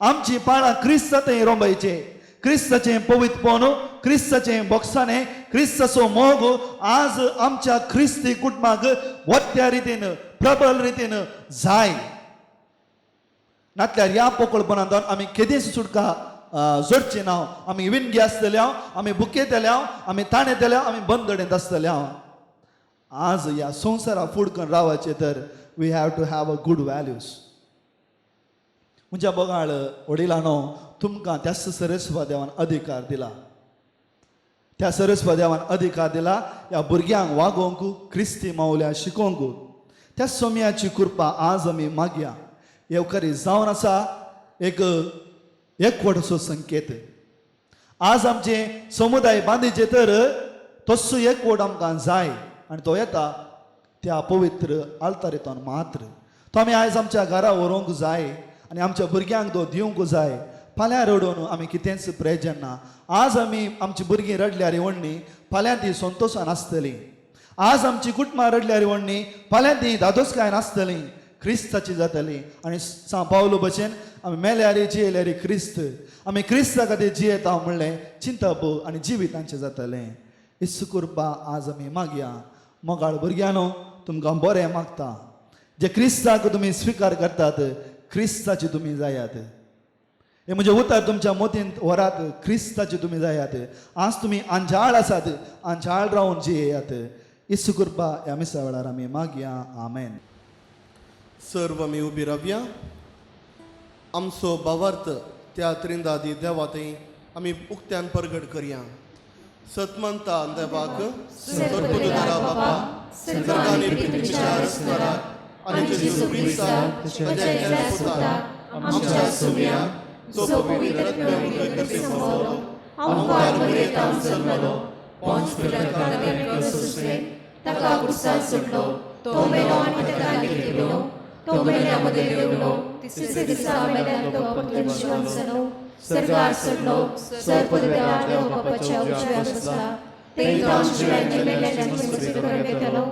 G: आमची पाळां क्रिस्ता थंय रोंबयचे. क्रिस्ताचें पवित्रपण, क्रिस्ताचें बोगसाणें, क्रिस्ताचो मोग आज आमच्या क्रिस्ती कुटुंबाक वत्या रितीन प्रबल रितीन जाय. नातल्यार ह्या पोकळपणांतल्यान आमी केदींच सुटका जोडची ना. आमी विणगी आसतले, आमी बुकेतले, आमी ताणेतले, आमी बंदडेंत आसतले. आज ह्या संवसारा फुडकन रावचें तर we have to have a good values. म्हज्या बगाळ वडिलांनो, तुमकां त्याच सरस्व देवान अधिकार दिला, त्या सरस्व देवान अधिकार दिला ह्या भुरग्यांक वागोवंक, क्रिस्ती मावल्या शिकोवंक. त्या सोम्याची कृपा आज आमी मागया. येवकारी जावन आसा एक एकवटसो संकेत. आज आमचे समुदाय बांदिचे तर तस्सो एकवट आमकां जाय आनी तो येता त्या पवित्र आल्तारेंतल्यान मात्र. तो आमी आयज आमच्या घरा व्हरूंक जाय आनी आमच्या भुरग्यांक तो दिवंक जाय. फाल्यां रडोवन आमी कितेंच प्रयोजन ना. आज आमी आमची भुरगीं रडल्यार व्हडली, फाल्यां ती संतोशान आसतली. आज आमची कुटुंबां रडल्यार व्हडली, फाल्यां ती दादोसकायन आसतली, क्रिस्ताची जातली. आनी सांव पावलो भशेन आमी मेल्यार जियेल्यार क्रिस्त, आमी क्रिस्ता खातीर जियेता म्हणलें चिंतप आनी जिवितांचें जातलें. इसू कृपा आज आमी मागया. मोगाळ भुरग्यांनो, तुमकां बरें मागता. जे क्रिस्ताक तुमी स्विकार करतात, क्रिस्ताची तुमी जायात. हे म्हणजे उतर तुमच्या मतींत व्हरात, क्रिस्ताची तुमी जायात. आज तुमी आंजाळ आसात, आंजाळ रावन जियेयात. इसू कृपा ह्या मिसा वेळार आमी मागया. आमेन.
A: सर्व आमी उबी रावया. आमचो भावार्थ त्या त्रिंदादी देवा थंय आमी उक्त्यान परगट करया. सतमंता देवाक, सर्वदुतारा बापा, सर्ग आनी पृथ्वीच्या रचणाराक आनी जेजू क्रिस्ताक ताच्या एकल्या पुताक आमच्या सुम्या, जो पवित्र आत्म्या गर्भे संभवलो,
B: अंकार मरेतावन जल्मलो, पोन्स पिलातान सोंसलें, ताका कुर्सान सोडलो, तो मेलो आनी ताका लिखिलो, तो मेल्या मदें देंवलो, तिसरे दिसा मेल्यान तो परतून जिवन जालो, सर्गार चडलो, सर्वपदव्या देव बापाच्या उजव्या बसला, थंय जावन जिव्यांचे मेल्ल्यांचे मजत करूंक येतलो.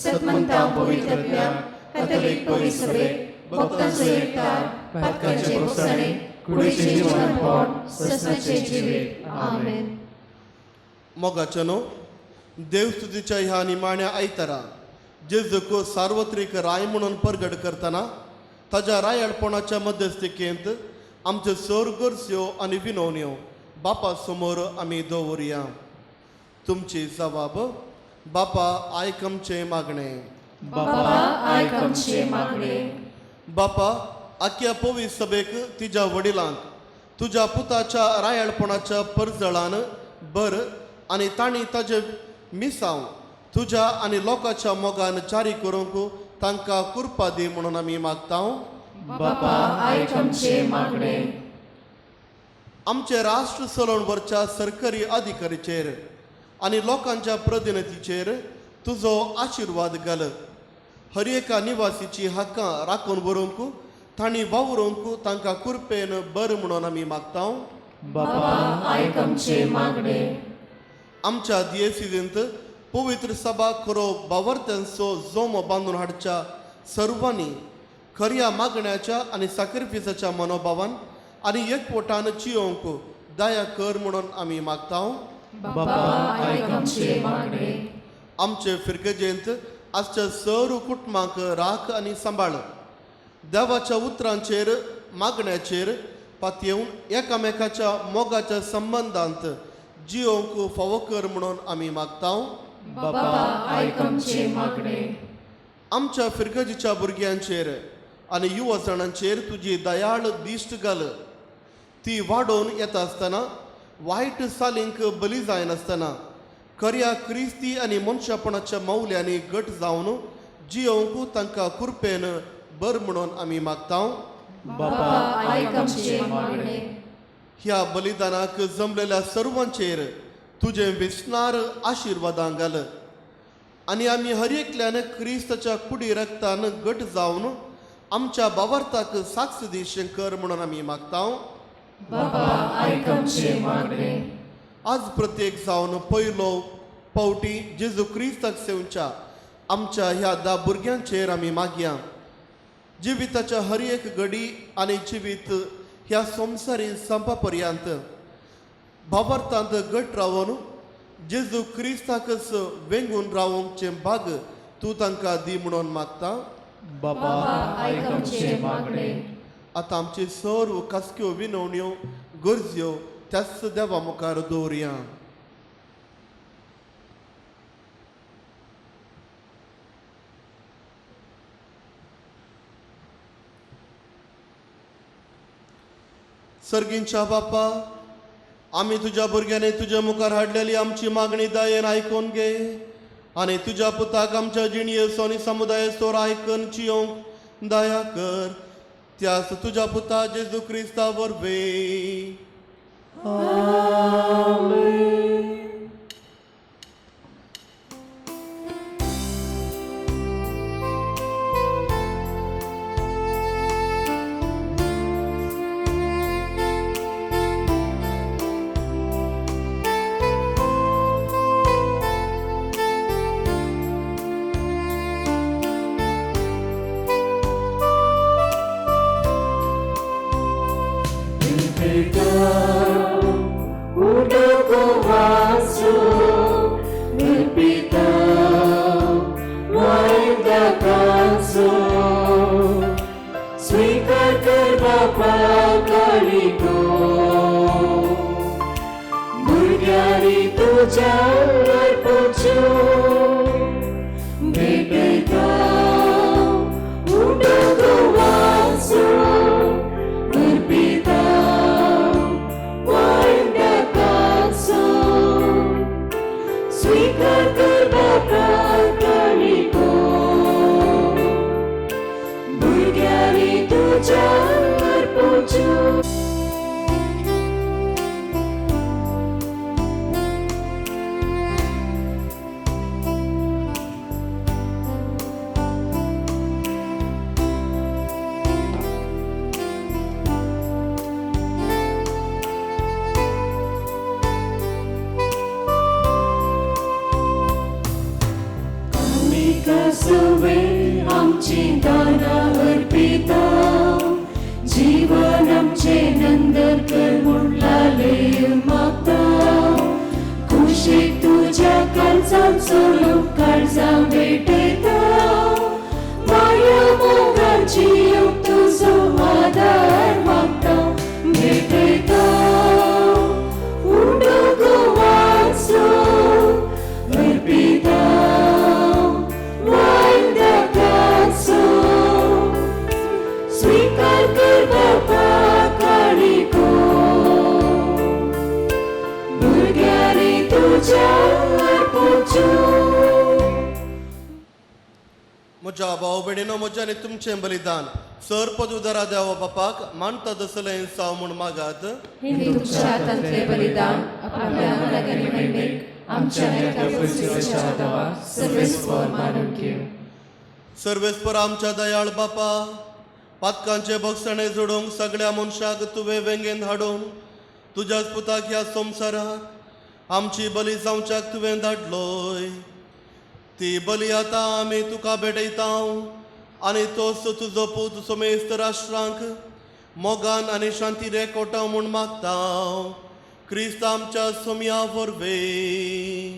B: सतमंता पवित्र आत्म्या, कॅथोलीक पवित्र सभेक, भक्तांचो एकठार, पातकांचे भोगसणे, कुडीचें जिवनपण, ससनाचें जिवीत. आमेन.
A: मोगाच्या न्हू, देवस्तुतीच्या ह्या निमाण्या आयतारा जेजूक सार्वत्रीक राय म्हणून परगट करतना ताज्या रायाळपणाच्या मध्यस्थिकेंत आमच्यो सर गरज्यो आनी विनवण्यो बापा समोर आमी दवरुया. तुमची जबाब. बापा, आयक आमचें मागणें.
B: बाबा, आयक आमचें मागणें.
A: बापा, आख्या पवी सभेक तिज्या वडिलांक तुज्या पुताच्या रायाळपणाच्या परजळान बर आनी तांणी ताजें मिसांव तुज्या आनी लोकांच्या मोगान जारी करूंक तांकां कुरपा दी म्हणून आमी मागता.
B: बापा, आयक आमचें मागणें.
A: आमचें राष्ट्र चलोवन व्हरच्या सरकारी अधिकारीचेर आनी लोकांच्या प्रतिनिधीचेर तुजो आशिर्वाद घाल. हर एका निवासीची हक्कां राखून व्हरूंक तांणी वावरूंक तांकां कुरपेन बर म्हणून आमी मागता.
B: बापा, आयक आमचें मागणें.
A: आमच्या दियेसिजींत पवित्र सभा खरो बावर्त्यांचो जोमो बांदून हाडच्या सर्वांनी खऱ्या मागण्याच्या आनी साक्रिफिसाच्या मनोभावान आनी एकवटान चियोवंक दया कर म्हणून आमी मागता.
B: बापा, आयक आमचें मागणें.
A: आमचे फिरगजेंत आजच्या सर्व कुटुंबांक राख आनी सांबाळ. देवाच्या उतरांचेर मागण्याचेर पातयेवन एकामेकाच्या मोगाच्या संबंदांत जियोवंक फावो कर म्हणून आमी मागता.
B: बापा, आयक आमचें मागणें.
A: आमच्या फिरगजीच्या भुरग्यांचेर आनी युवजणांचेर तुजी दयाळ दिश्ट घाल. ती वाडोवन येता आसतना वायट सालींक बली जायनासतना खऱ्या क्रिस्ती आनी मनशापणाच्या मौल्यांनी घट जावन जियोवंक तांकां कुरपेन बर म्हणून आमी मागता.
B: बापा, आयक आमचें मागणें.
A: ह्या बलिदानाक जमलेल्या सर्वांचेर तुजें विस्नार आशिर्वादां घाल आनी आमी हर एकल्यान क्रिस्ताच्या कुडी रक्तान घट जावन आमच्या बावर्थाक साक्ष दी शंकर म्हणून आमी मागता.
B: बाबा आयक आमचें मागणें.
A: आज प्रत्येक जावन पयलो पावटी जेजू क्रिस्ताक सेवच्या आमच्या ह्या 10 भुरग्यांचेर आमी मागया. जिविताच्या हर एक घडी आनी जिवीत ह्या संवसारी संपा पर्यंत भावार्थांत घट रावन जेजू क्रिस्ताकच वेंगून रावोवचें भाग तूं तांकां दी म्हणून मागता.
E: बाबा
B: आयक आमचें मागणें.
A: आतां आमची सर्व खासक्यो विनवण्यो गरज्यो त्याच देवा मुखार दवरया. सर्गींच्या बापा, आमी तुज्या भुरग्यांनी तुज्या मुखार हाडलेली आमची मागणी दयेन आयकून घे आनी तुज्या पुताक आमच्या जिणयेचो आनी समुदायेचो आयकून जियोंक दया कर. त्यास तुज्या पुता जेजू क्रिस्ता वरवीं.
C: स्वीकार कर बापा काळिको भुरग्यांनी तुज्या अर्पच्यो भेटयता उडो गोवाचो अर्पिता वायंदाकाचो स्वीकार कर बापा काळिको भुरग्यांनी तुज्या अर्पच्यो. सवे आमची दानां अर्पिता जीवन आमचें नंदन कर म्हूण लाले मागता. कुशीक तुज्या काळजान चलूंक काळजां भेटयता माया मोगाची तुजो आदार मागता भेटयता उंडो गोवाचो अर्पिता स्वीकार कर बापा काळिको भुरग्यांनी तुज्या अर्पच्यो.
A: म्हज्या भाव भयणीनो, म्हज्या आनी तुमचें बलिदान सर पदुदरा देवा बापाक मानता तसलें साव म्हूण मागात.
B: हें तुमच्या हातांतलें बलिदान आपल्या मनाक आनी महिमेक आमच्या देवा सर्वेस्पर मानून घेवं.
A: सर्वेस्पर आमच्या दयाळ बापा, पातकांचे भोगसणे जोडूंक सगळ्या मनशाक तुवें वेंगेन हाडून तुज्याच पुताक ह्या संवसाराक आमची बली जावच्याक तुवें धाडलोय. ती बली आतां आमी तुका भेटयता आनी तोच तुजो पूत समेस्त राष्ट्रांक मोगान आनी शांती रेकोटा म्हूण मागता. क्रिस्त आमच्या सोम्या वरवीं.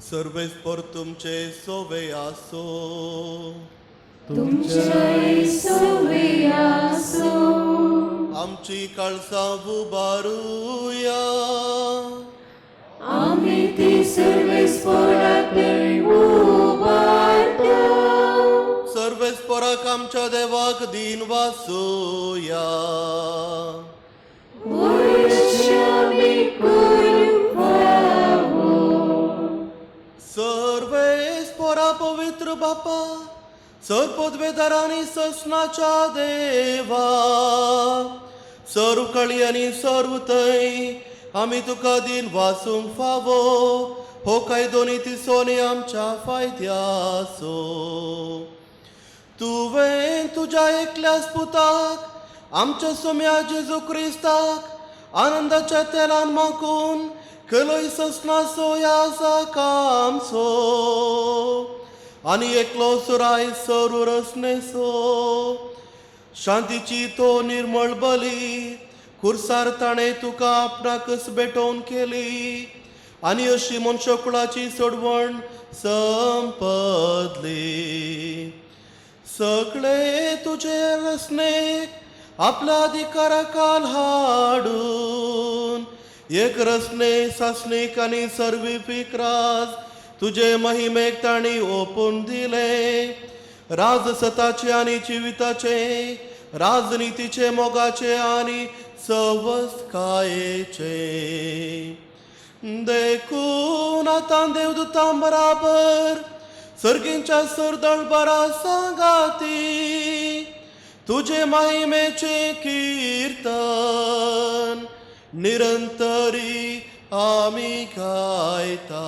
A: सर्वेस्पर तुमचे सोवे आसो.
C: तुमचेय सोवे आसो.
A: आमची काळसां उबारुया.
C: आमी ती सर्वेस्पराक उबारता.
A: सर्वेस्पराक आमच्या देवाक दीन वासुया. सर्वेस्परा पवित्र बापा, सर पदवेदार आनी ससनाच्या देवा, सर्व कळी आनी सर्व थंय आमी तुका दीन वासूंक फावो हो कायदो नितीचो आनी आमच्या फायद्याचो. तुवें तुज्या एकल्याच पुताक आमच्या सोम्या जेजू क्रिस्ताक आनंदाच्या तेलान माकून केलोय ससनाचो ह्या जाकामचो आनी एकलो सुराय सरू रसनेसो शांतीची तो निर्मळ बली खुर्सार ताणें तुका आपणाकच भेटोवन केली आनी अशी मनशाकुळाची सोडवण संपदली. सगळे तुजे रसनेक आपल्या अधिकाराखाल हाडून एक रसने सासणीक आनी सर्विफीक राज तुजे महिमेक तांणी ओपून दिले. राज सताचे आनी जिविताचे, राजनितीचे, मोगाचे आनी सवस्कायेचे. देखून आतां देवदूतां बराबर सर्गींच्या सरदळबरा सांगाती तुजे महिमेचे कीर्तन निरंतरी आमी गायता.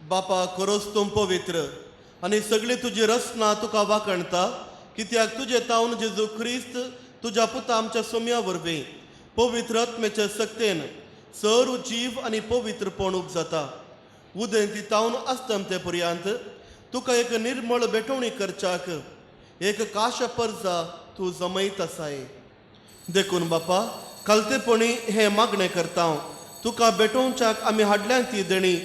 A: बापा खरोच तूं पवित्र आनी सगळी तुजी रचना तुका वाखणता, कित्याक तुजे तावन जेजू क्रिस्त तुज्या पुता आमच्या सोम्या वरवीं पवित्र आत्म्याच्या सक्तेन सर्व जीव आनी पवित्रपण उपजाता. उदेंती तावन अस्तमते पर्यंत तुका एक निर्मळ भेटवणी करच्याक एक काश परजा तूं जमयत आसाय. देखून बापा खालतेपणी हें मागणें करता, तुका भेटोवच्याक आमी हाडल्यान ती देणी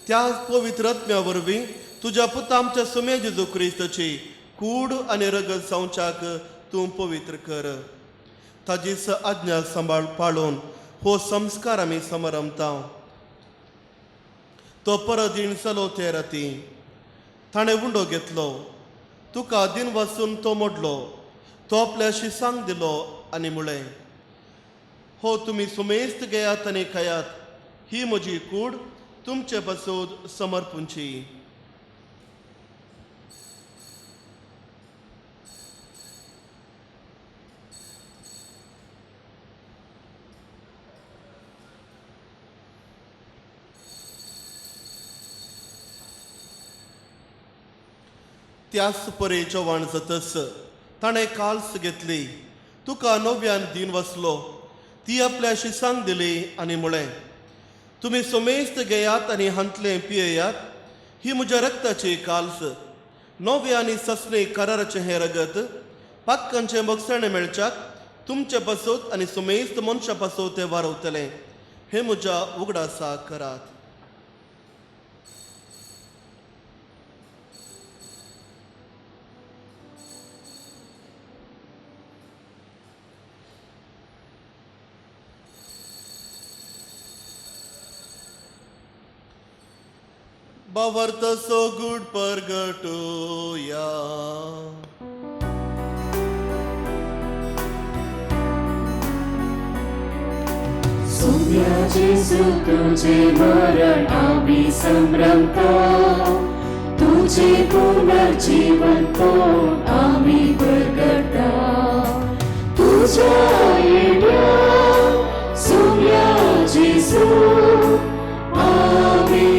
A: त्याच पवित्र आत्म्या वरवीं तुज्या पुता आमच्या सुमे जेजू क्रिस्ताची कूड आनी रगत जावच्याक तूं पवित्र कर. ताजी आज्ञा सांबाळ पाळून हो संस्कार आमी समरमता. तो परदीण चलो ते राती ताणें उंडो घेतलो, तुका दिन वासून तो मोडलो, तो आपल्या शिसांक दिलो आनी म्हळें, हो तुमी सुमेस्त घेयात आनी खायात, ही म्हजी कूड तुमचे पासून समर्पूंची. त्याच परे जेवण जातच ताणें काल्स घेतली, तुका नव्यान दिन वसलो, ती आपल्या शिसांक दिली आनी म्हळें, तुमी सोमेस्त घेयात आनी हांतलें पियेयात, ही म्हज्या रक्ताची काल्स, नव्या आनी ससणे कराराचें हें रगत पातकांचें बगसणें मेळच्याक तुमचे पासत आनी सुमेस्त मनशा पासत तें वारवतलें, हें म्हज्या उगडासा करात. बावर्त सो गुड परगटूया.
C: सोम्या जेजू तुझे मरण आम्ही संभ्रमता, तुझे पुनर्जीवन तो आम्ही परगटता. तुझ्या येण्या सोम्या जेजू आम्ही.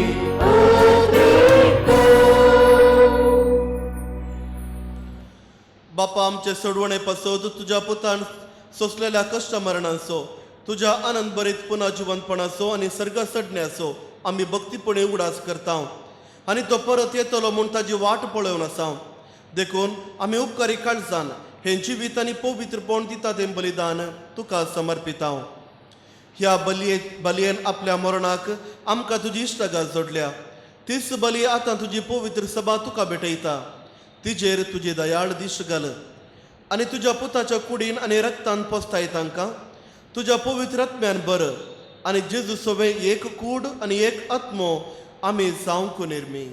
A: बापा आमचे सोडवणे पासत तुज्या पुतान सोंसलेल्या कश्ट मरणाचो तुज्या आनंद बरीत पुनः जिवंतपणाचो आनी सर्ग चडण्याचो आमी भक्तीपणे उगडास करता आनी तो परत येतलो म्हूण ताजी वाट पळोवन आसा. देखून आमी उपकारी काळजान हें जिवीत आनी पवित्रपण दिता तें बलिदान तुका समर्पिता. ह्या बलयेन आपल्या मरणाक आमकां तुजी इश्टागत जोडल्या. तीच बली आतां तुजी पवित्र सभा तुका भेटयता. तिजेर तुजी दयाळ दीश घाल आनी तुज्या पुताच्या कुडीन आनी रक्तान पोसताय तांकां तुज्या पवित्र आत्म्यान बर आनी जेजू सोवे एक कूड आनी एक आत्मो आमी जावंक निर्मी.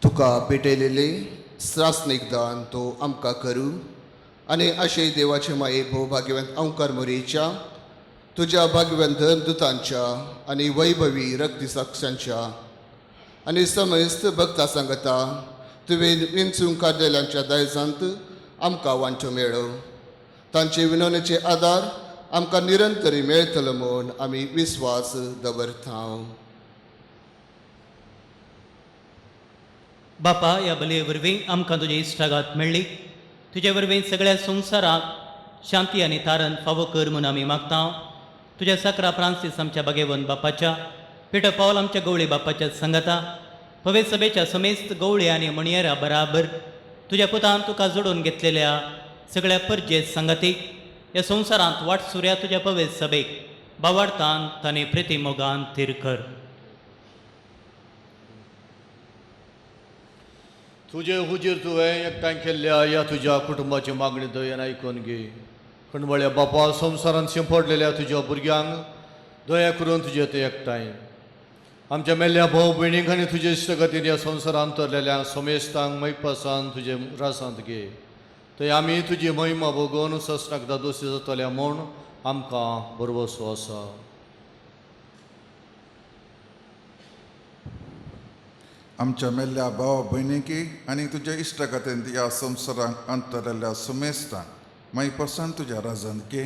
H: तुका भेटयलेले श्रासनीक दान तो आमकां करूं आनी अशें देवाचे माये भोव भाग्यवंत अंकार मोरेच्या तुज्या भाग्यवंत धर्मदुतांच्या आनी वैभवी रक्तिसाक्षांच्या आनी समस्त भक्ता सांगता तुवें विंचूंक काडलेल्यांच्या दायजांत आमकां वांटो मेळो. तांचे विनवणेचे आदार आमकां निरंतरी मेळटलो म्हूण आमी विस्वास दवरता.
I: बापा, ह्या बलये वरवीं आमकां तुजी इश्टागात मेळ्ळी. तुजे वरवीं सगळ्या संवसाराक शांती आनी तारण फावो कर म्हूण आमी मागता. तुज्या साकरा फ्रांसीस आमच्या बागेवन बापाच्या, पिटर पावल आमच्या गवळी बापाच्या संगता, पवे सभेच्या समेस्त गवळी आनी मणयेरा बराबर तुज्या पुतान तुका जोडून घेतलेल्या सगळ्या परजे संगतीक ह्या संवसारांत वाटसुऱ्या तुज्या पवे सभेक बावाडतान ताणें प्रिती मोगान थीर कर.
J: तुजे हुजीर तुवें एकठांय केल्ल्या ह्या तुज्या कुटुंबाची मागणी दयेन आयकून घे. खंडबळ्या बापा, संवसारांत शिंपडलेल्या तुज्या भुरग्यांक दया करून तुजे ते एकठांय आमच्या मेल्ल्या भाव भयणींक आनी तुजे इश्टगतीन ह्या संवसारांत तरलेल्या समेस्तांक मैपासान तुजे रासांत घे. थंय आमी तुजी महिमा भोगोवन ससनाक दादोशी जातल्या म्हूण आमकां भरवसो आसा.
K: आमच्या मेल्ल्या भाव भयणीकी आनी तुज्या इश्टा खातीर ह्या संवसाराक अंतरलेल्या सुमेस्तांक माई पसान तुज्या राजान घे.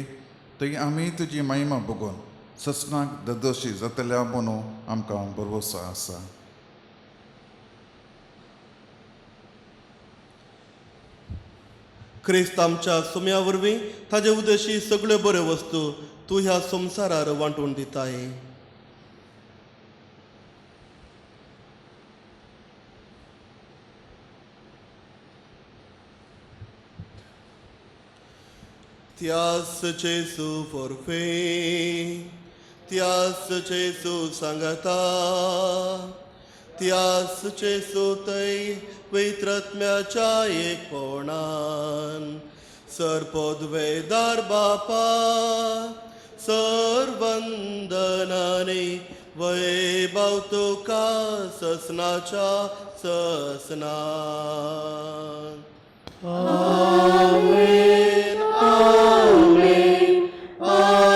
K: थंय आमी तुजी महिमा भोगोवन ससनाक ददोशी जातल्या म्हणून आमकां भरवसो आसा.
A: क्रिस्त आमच्या सुम्या वरवीं ताजे उदेशी सगळ्यो बऱ्यो वस्तू तूं ह्या संवसारार वांटून दिताय. त्यास जेजू फोरफे, त्यास जेजू सांगता, त्यास जेजू तै पवित्रात्म्याच्या एकपणान सर्पोद्वेदार बापा सर्वंदनाने वैभव तुका ससनाच्या ससना.
C: आमेन, आमेन, आमेन.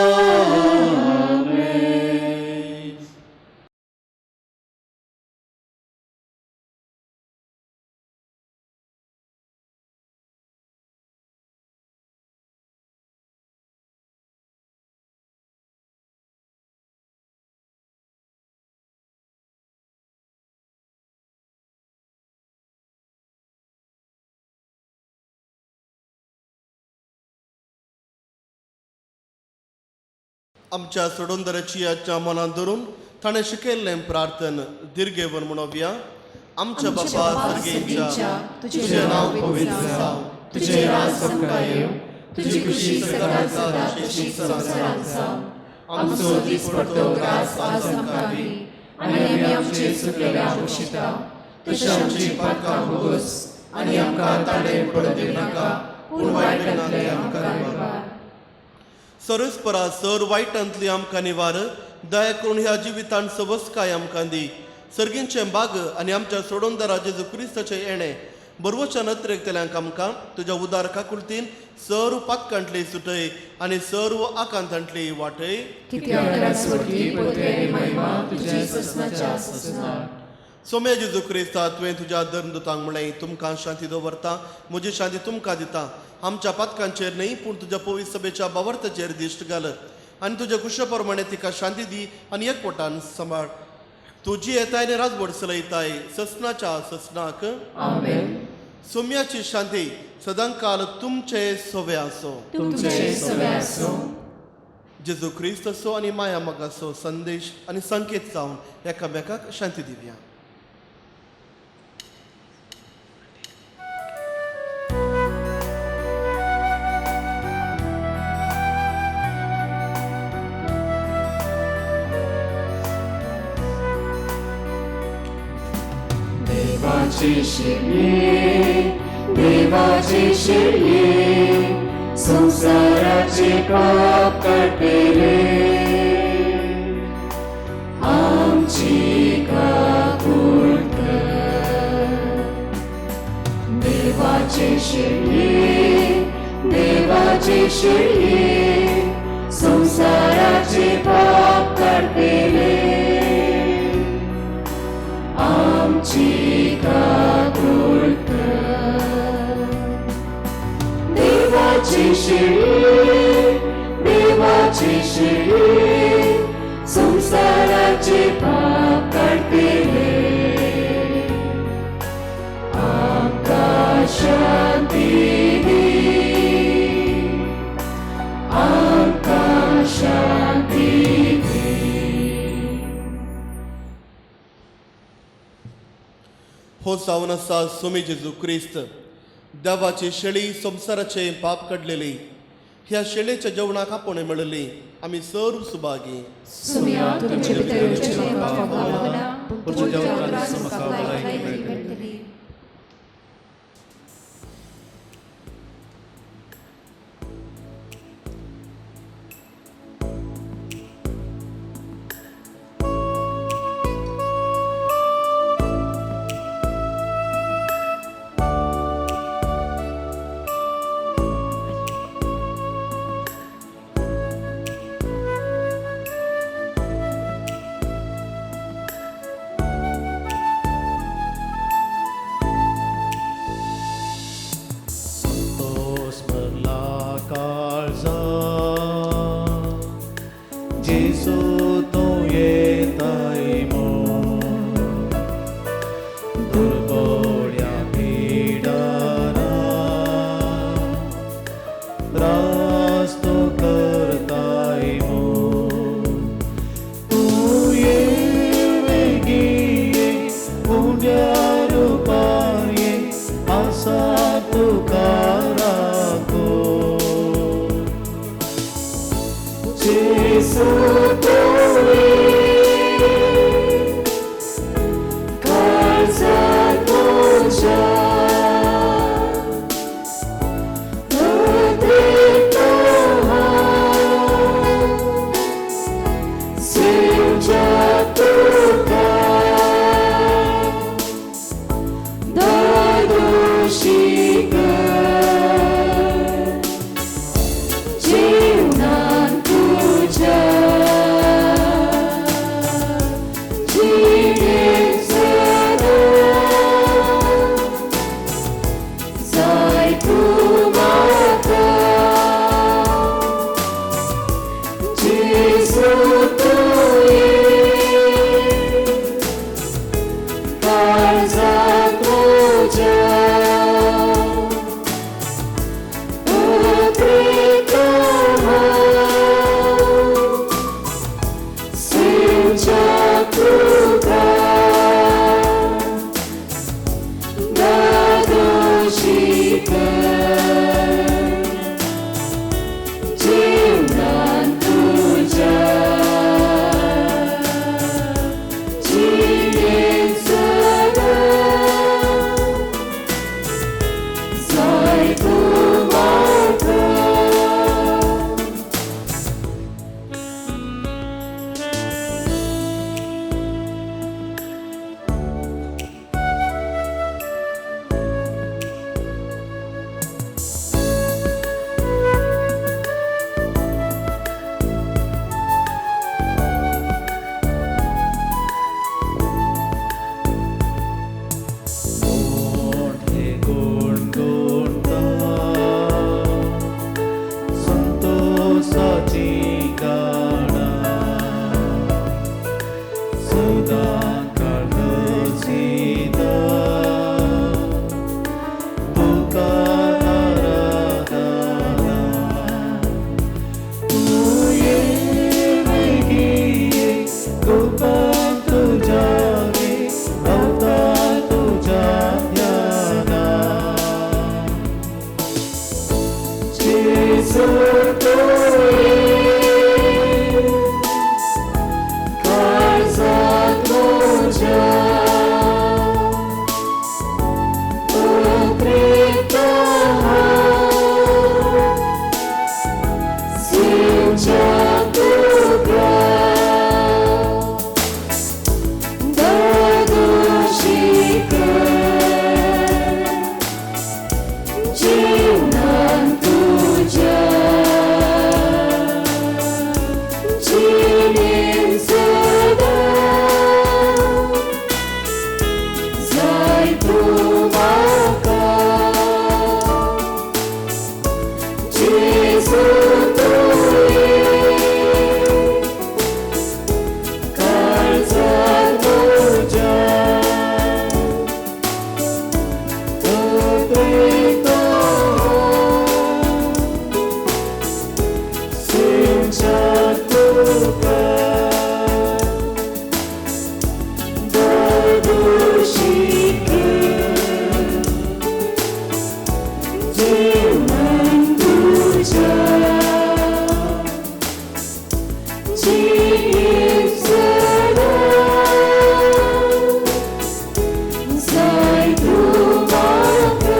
A: आमच्या सोडोंदराची आजच्या मनात धरून ताणें शिकयल्लें प्रार्थन दिर्गेवन म्हणोवया. आमच्या बापा सर्गेच्या,
B: तुझे नाव पवित्र जावं, तुझे राज आमकां येवं, तुजी खुशी सगळ्यात जाता तशी संवसारांत जावं. आमचो दीसपट्टो ग्रास आज आमकां दी आनी आमी आमचे चुकलेल्या बक्षिता तशी आमची पातकां भोगोस आनी आमकां ताणें पडूं दिवनाका, पूण वायटांतलें आमकां निवार.
A: सरस्परा सर वायटांतली आमकां निवार, दया करून ह्या जिवितान सवस्काय आमकां दी. सर्गींचें बाग आनी आमच्या सोडोंदरा जेजू क्रिस्ताचें येणें बरवच्या नत्रेकतल्यांक आमकां तुज्या उदार काकुळतीन सर्व पातकांतली सुटय आनी सर्व आकांतांतली वाटय. सोम्या जेजू क्रिस्ता, तुवें तुज्या धर्मदूतांक म्हणलें, तुमकां शांती दवरता, म्हजी शांती तुमकां दिता. आमच्या पातकांचेर न्हय पूण तुज्या पवित्र सभेच्या बावर्ताचेर दिश्ट घाल आनी तुज्या कुशा प्रमाणे तिका शांती दी आनी एकवटान सांबाळ. तुजी येताय आनी राजवट चलयताय ससनाच्या ससनाक.
C: आमेन.
A: सोम्याची शांती सदांकाल तुमचे सोवे आसो.
C: तुमचे सवे आसूं.
A: जेजू क्रिस्तचो आनी माया मोगाचो संदेश आनी संकेत जावन एकामेकाक शांती दिवया.
C: देवाची शिरये, देवाची शिरये, संसाराचे पाप काडटले, आमची काकूट कर. देवाची शिरये, देवाची शिरये, संसाराचे पाप काडटले, आमची काकूट कर. देवाची शिरये, देवाची शिरये, संसाराचे पाप काडटले, आमकां शांती दी, आमकां शांती दी.
A: हो जावन आसा सोमी जेजू क्रिस्त, देवाची शेळी, संवसाराचे पाप काडलेली. ह्या शेळेच्या जेवणाक आपोवणें मेळिल्ली आमी सर्व सुभागी.
B: सुम्या तुमचे भितर येवचें म्हाका फावना, पूण
E: तुज्या
B: तुज्या
E: उपरांत
B: उपरांत
E: म्हाका
B: म्हाका
E: भलायकी
B: भलायकी
E: मेळटली.
B: मेळटली.
E: संतोष भरला काळजा, जेजू तूं येताय म्हूण, दुर्बोड्या पिडारा त्रास तूं करताय म्हूण. तूं ये बेगीन ये, उण्या रुपान ये, आसा तुका राखून.
C: जेजू तूं ये, काळजांत म्हज्या, नदरेंत हांव सेवच्या तुका, धादोशी कर जीवनान तुज्या, जिणेंत सदां. तूं म्हाका जेजू तूं ये काळजांत म्हज्या तोपयतो सिंचा तुका गोडुशीक जेवण तुज्या जिणेंत सदां जाय तूं म्हाका.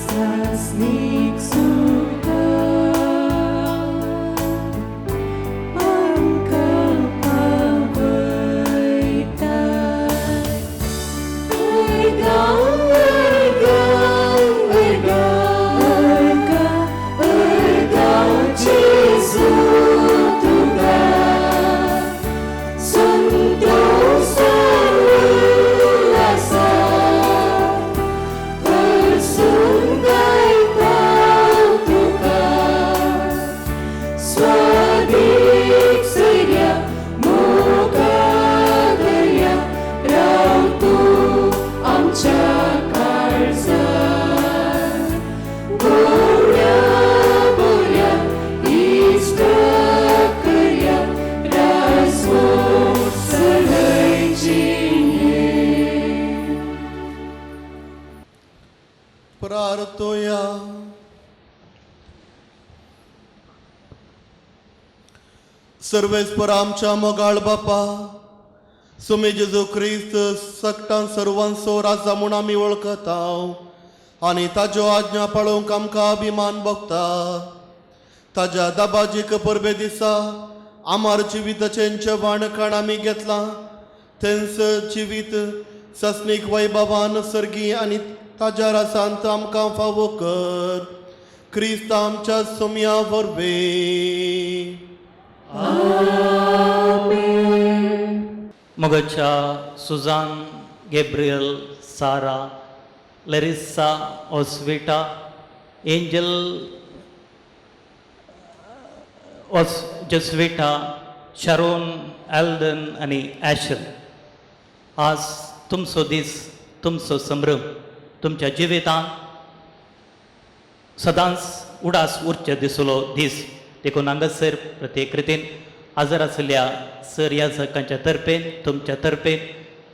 C: सासनीक सुका आमकां पावयता. अर्गां अर्गां अर्गां अर्गां अर्गां जेजू तुका संतोषान उल्हासान हरसून गायता तुका स्वादीक सैर्या मोगा दर्या राव तूं आमच्या काळजांत गोड्या बऱ्या इश्ट करया राजवट सगळी जिणेंत.
A: प्रार्थोया. सर्वेस्पर आमच्या मोगाळ बापा, सुमी जेजू क्रिस्त सकटान सर्वांचो राजा म्हूण आमी वळखता आनी ताज्यो आज्ञा पाळोवंक आमकां अभिमान भोगता. ताज्या दाबाजीक परबे दिसा आमार जिविताचें जेवण खाण आमी घेतलां तेंच जिवीत सस्नीक वैभवान सर्गी आनी ताज्या रासांत आमकां फावो कर. क्रिस्त आमच्या सोम्या वरवीं.
I: मोगाच्या Suzanne, Gabriel, Sara, Larissa, Osvita, Angel, ओस जस्विटा, शरोन, एल्डन आनी ॲशल, आज तुमचो दीस, तुमचो संभ्रम तुमच्या जिवितांत सदांच उडास उरचे दिसलो दीस. देखून हांगासर प्रत्येक रितीन हाजर आशिल्ल्या सर ह्या सकांच्या तर्फेन तुमच्या तर्फेन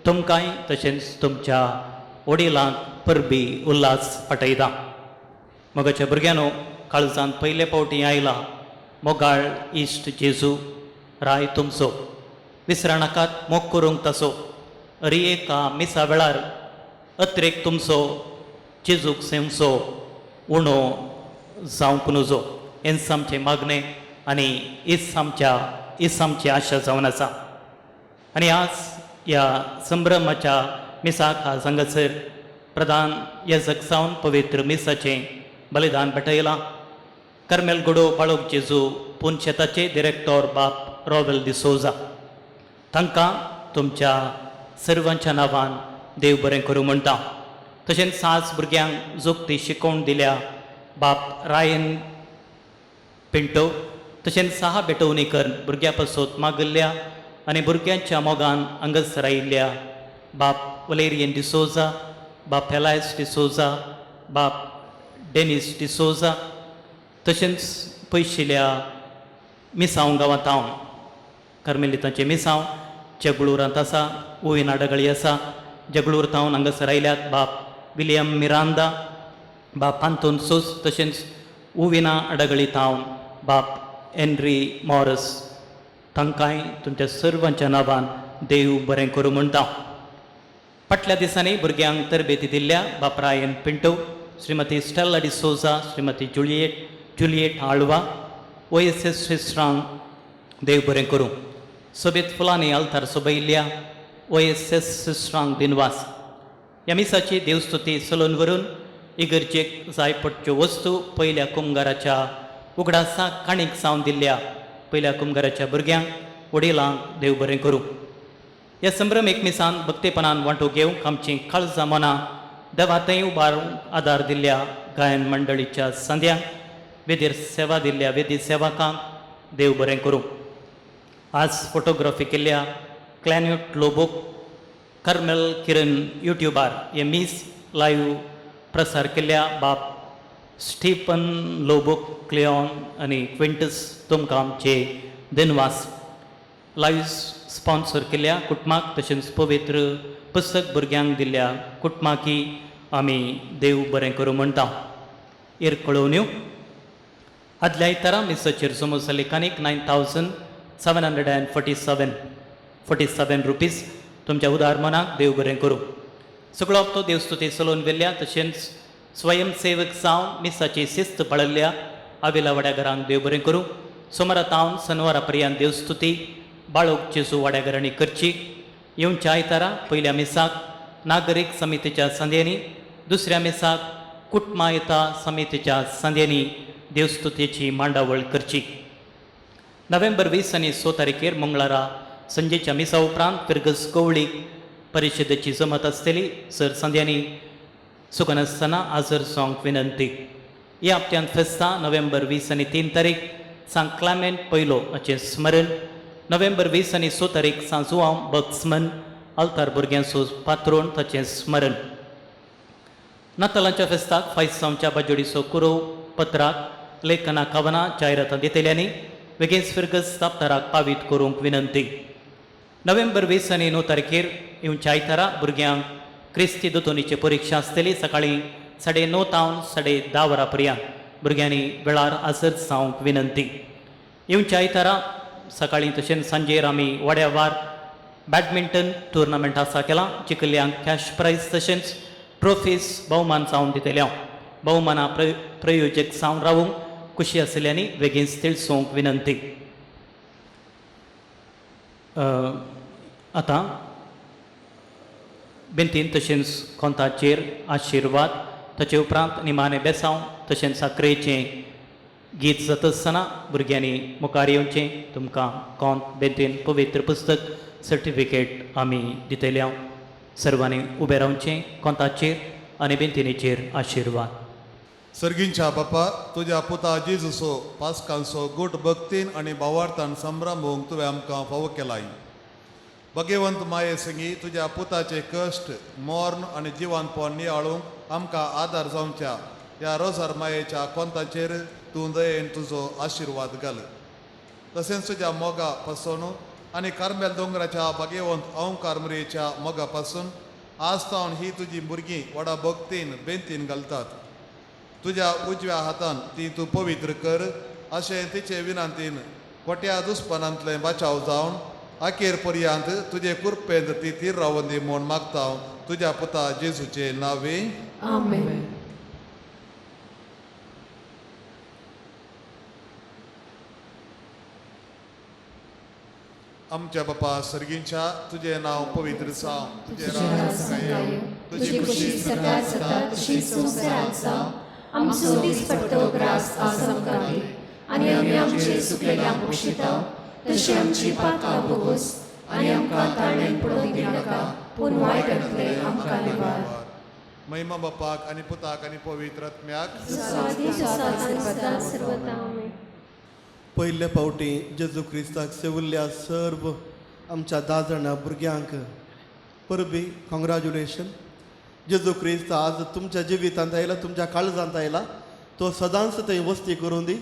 I: तुमकांय तशेंच तुमच्या वडिलांक परबी उल्हास पाठयता. मोगाच्या भुरग्यांनो, काळजांत पयले फावटी आयला मोगाळ इश्ट जेजू राय तुमचो विसरनाकात मोग करूंक तसो. अरी एका मिसा वेळार अत्रेक तुमचो जेजूक सेवचो उणो जावंक नजो हेंच आमचें मागणें आनी हीच आमची आशा जावन आसा. आनी आज ह्या संभ्रमाच्या मिसाक आज हांगासर प्रधान याजक जावन पवित्र मिसाचें बलिदान भेटयलां. कर्मेल गुडो बाळोक जेजू पुनशेताचे डिरेक्टोर बाप रॉवेल डिसोजा तांकां तुमच्या सर्वांच्या नांवान देव बरें करूं म्हणटा. तशेंच आज भुरग्यांक जोगती शिकोवन दिल्या बाप रायन पिंटो, तशेंच साहा बेटवणीकर भुरग्यां पासत मागिल्ल्या आनी भुरग्यांच्या मोगान हांगासर आयिल्ल्या बाप वलेरियन डिसोजा, बाप एलायस डिसोजा, बाप डेनीस डिसोजा, तशेंच पयशिल्या मिसांव गांवांत हांव कार्मेलितांचें मिसांव जगळूरांत आसा, ओवी नाडगळी आसा, जगळूर तावन हांगासर आयल्यात बाप विलियम मिरांदा, बाप आंतोन सोस, तशेंच उविना अडगळी तावन बाप एनरी मॉरस, तांकांय तुमच्या सर्वांच्या नांवान देव बरें करूं म्हणटा. फाटल्या दिसांनी भुरग्यांक तरबेती दिल्ल्या बाप Ryan Pinto, Shrimati Stella D'Souza, Shrimati Juliet Alva, OSS सिस्टरांक देव बरें करूं. सोबीत फुलांनी आल्तार सोबयल्ल्या OSS सिस्टरांक दिनवास. ह्या मिसाची देवस्तुती चलोवन व्हरून इगर्जेक जाय पडच्यो वस्तू पयल्या कुमगाराच्या उगडासाक काणीक जावन दिल्ल्या पयल्या कुमगाराच्या भुरग्यांक वडिलांक देव बरें करूं. ह्या संभ्रमीक मिसान भक्तेपणान वांटो घेवंक आमचीं काळजां मनां देवा थंय उबारूंक आदार दिल्ल्या गायन मंडळीच्या संद्यांक, वेदीर सेवा दिल्ल्या वेदी सेवकांक देव बरें करूं. आज फोटोग्राफी केल्ल्या क्लॅन्यूट लोबोक, कर्मेल किरण युट्युबार हे मीस लायव्ह प्रसार केल्ल्या बाप स्टीफन लोबोक, क्लिऑन आनी क्विंटस तुमकां आमचे दिनवास. लायव्ह स्पॉन्सर केल्ल्या कुटुंबाक तशेंच पवित्र पुस्तक भुरग्यांक दिल्ल्या कुटुंबाकी आमी देव बरें करूं म्हणटा. एर कळोवन्यो आदल्या आयतारा मिसाचेर जमो जाल्ले कानीक 9747 रुपीज तुमच्या उदार मनाक देव बरें करूं. सगळो हप्तो देवस्तुती चलोवन व्हेल्ल्या तशेंच स्वयंसेवक जावन मिसाची शिस्त पाळिल्ल्या आविला वाड्या घरांक देव बरें करूं. सोमारा तावन शनवारा पर्यंत देवस्तुती बाळोक जेजू वाड्या घरांनी करची. येवच्या आयतारा पयल्या मिसाक नागरीक समितीच्या संद्यांनी, दुसऱ्या मिसाक कुटुंबायता समितीच्या संद्यांनी देवस्तुतेची मांडावळ करची. नोव्हेंबर 20 आनी 6 तारखेर मंगळारा संजेच्या मिसा उपरांत फिर्गज कोवळी परिशदेची जमत आसतली. सर संद्यांनी चुकनासतना आजर जावंक विनंती. ह्या हप्त्यांत फेस्तां नोव्हेंबर 20 आनी 3 तारीख सांत क्लामेंट पयलो हाचें स्मरण, नोव्हेंबर 20 आनी 6 तारीख सांत जुआंव बक्समन आल्तार भुरग्यांचो पात्रोण ताचें स्मरण. नातालांच्या फेस्ताक फायसांवच्या बाजोडीचो कुरोव पत्राक लेखना कवनां जायरातां दितल्यांनी वेगेंच फिर्गज दाप्तराक पावीत करूंक विनंती. नोव्हेंबर 20 आनी 9 तारखेर येवच्या आयतारा भुरग्यांक क्रिस्ती दोतोनीची परिक्षा आसतली. सकाळीं 9:30 तावन 10:30 वरां पर्यंत भुरग्यांनी वेळार हाजर जावंक विनंती. येवच्या आयतारा सकाळीं तशेंच सांजेर आमी वाड्यावार बॅडमिंटन टुर्नामेंट आसा केलां. जिखल्ल्यांक कॅश प्रायज तशेंच ट्रॉफीज भोवमान जावन दितले. भोवमाना प्रयोजक जावन रावूंक खुशी आशिल्ल्यांनी वेगींच तिळसोवंक विनंती. आतां बेंतीन तशेंच कोंताचेर आशिर्वाद, ताचे उपरांत निमाणें बेसांव तशेंच साकरेचें गीत जाता आसतना भुरग्यांनी मुखार येवचें. तुमकां कोंत बेंतीन पवित्र पुस्तक सर्टिफिकेट आमी दितले. सर्वांनी उबें रावचें कोंताचेर आनी बेंतिनीचेर आशिर्वाद.
L: सर्गींच्या बापा, तुज्या पुता जेजूचो पास्कांचो गोट भक्तीन आनी भावार्थान संभ्रमूंक तुवें आमकां फावो केलाय. भगेवंत माये संगी तुज्या पुताचे कश्ट मर्ण आनी जिवानपण नियाळूंक आमकां आदार जावच्या ह्या रोजार मायेच्या कोंताचेर तूं दयेन तुजो आशिर्वाद घाल. तशेंच तुज्या मोगा पासून आनी कार्मेल दोंगराच्या भगेवंत ओंकार मुरयेच्या मोगा पासून आज तावन ही तुजी भुरगीं व्हडा भक्तीन बेंतीन घालतात. तुज्या उजव्या हातान ती तूं पवित्र कर अशें तिचे विनंतीन खोट्या दुस्पनांतलें बचाव जावन अखेर पर्यंत तुजे कृपेंत ती तीर रावंदी म्हूण मागता तुज्या पुता जेजूचे नांवे.
B: आमेन.
L: आमच्या बापा सर्गींच्या, तुजें नांव पवित्र जावं, तुजें राज्य येवं, तुजी खुशी
B: स्वर्गात जाता तशी संवसारांत जावं. आमचो दिसपट्टो ग्रास आज आमकां दी आनी आमी आमचे चुकलेल्यांक बक्षिता तशी आमची पातकां भोगोस आनी आमकां ताळ्यान पडोवंक दिनाका, पूण वायटांतलें आमकां निवार.
L: महिमा बापाक आनी पुताक आनी पवित्र आत्म्याक.
A: पयले फावटी जेजू क्रिस्ताक सेवल्ल्या सर्व आमच्या 10 जाणां भुरग्यांक परबी, कॉंग्रॅच्युलेशन. जेजू क्रिस्त आज तुमच्या जिवितांत आयला, तुमच्या काळजांत आयला, तो सदांच थंय वस्ती करूं दी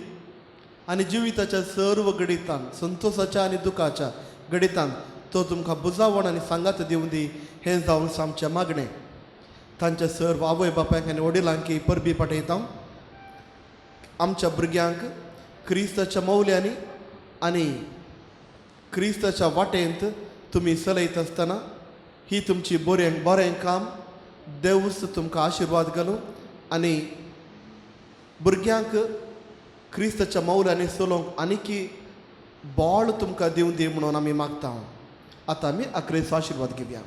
A: आनी जिविताच्या सर्व गणितान, संतोसाच्या आनी दुखाच्या गणितान तो तुमकां बुजावण आनी सांगात दिवं दी, हें जावन आमचें मागणें. तांच्या सर्व आवय बापायक आनी वडिलांक परबी पाठयता. आमच्या भुरग्यांक क्रिस्ताच्या मौल्यांनी आनी क्रिस्ताच्या वाटेंत तुमी चलयत आसतना ही तुमची बरें बरें काम देवूच तुमकां आशिर्वाद घालूं आनी भुरग्यांक क्रिस्ताच्या मौल्यांनी चलोवंक आनीकी बळ तुमकां दिवं दी म्हणून आमी मागता. आतां आमी आक्रेचो आशिर्वाद घेवया.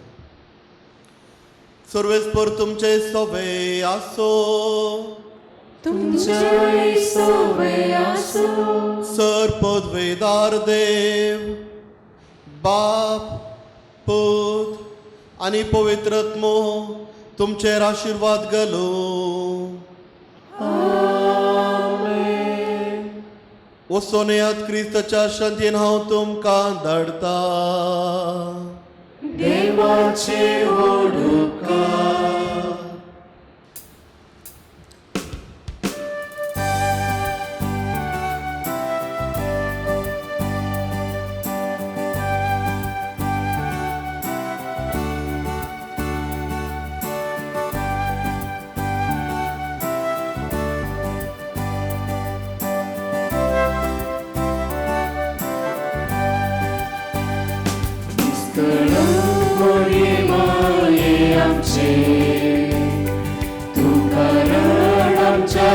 A: सर्वेस्पर तुमचे सवे आसो,
C: तुमचे सवे आसो.
A: सर पदवेदार देव बाप पूत आनी पवित्र आत्मो तुमचेर आशिर्वाद घालूं. वचोन येयात, क्रिस्ताच्या शांतीन हांव तुमकां धाडटा.
C: देवाचे व्हड उपकार.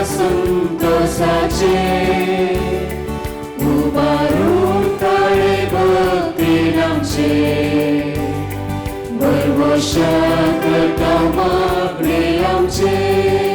C: संतोषाचे उबारून ताळे भक्तीन आमचे भरवशा करता मागणे आमचे.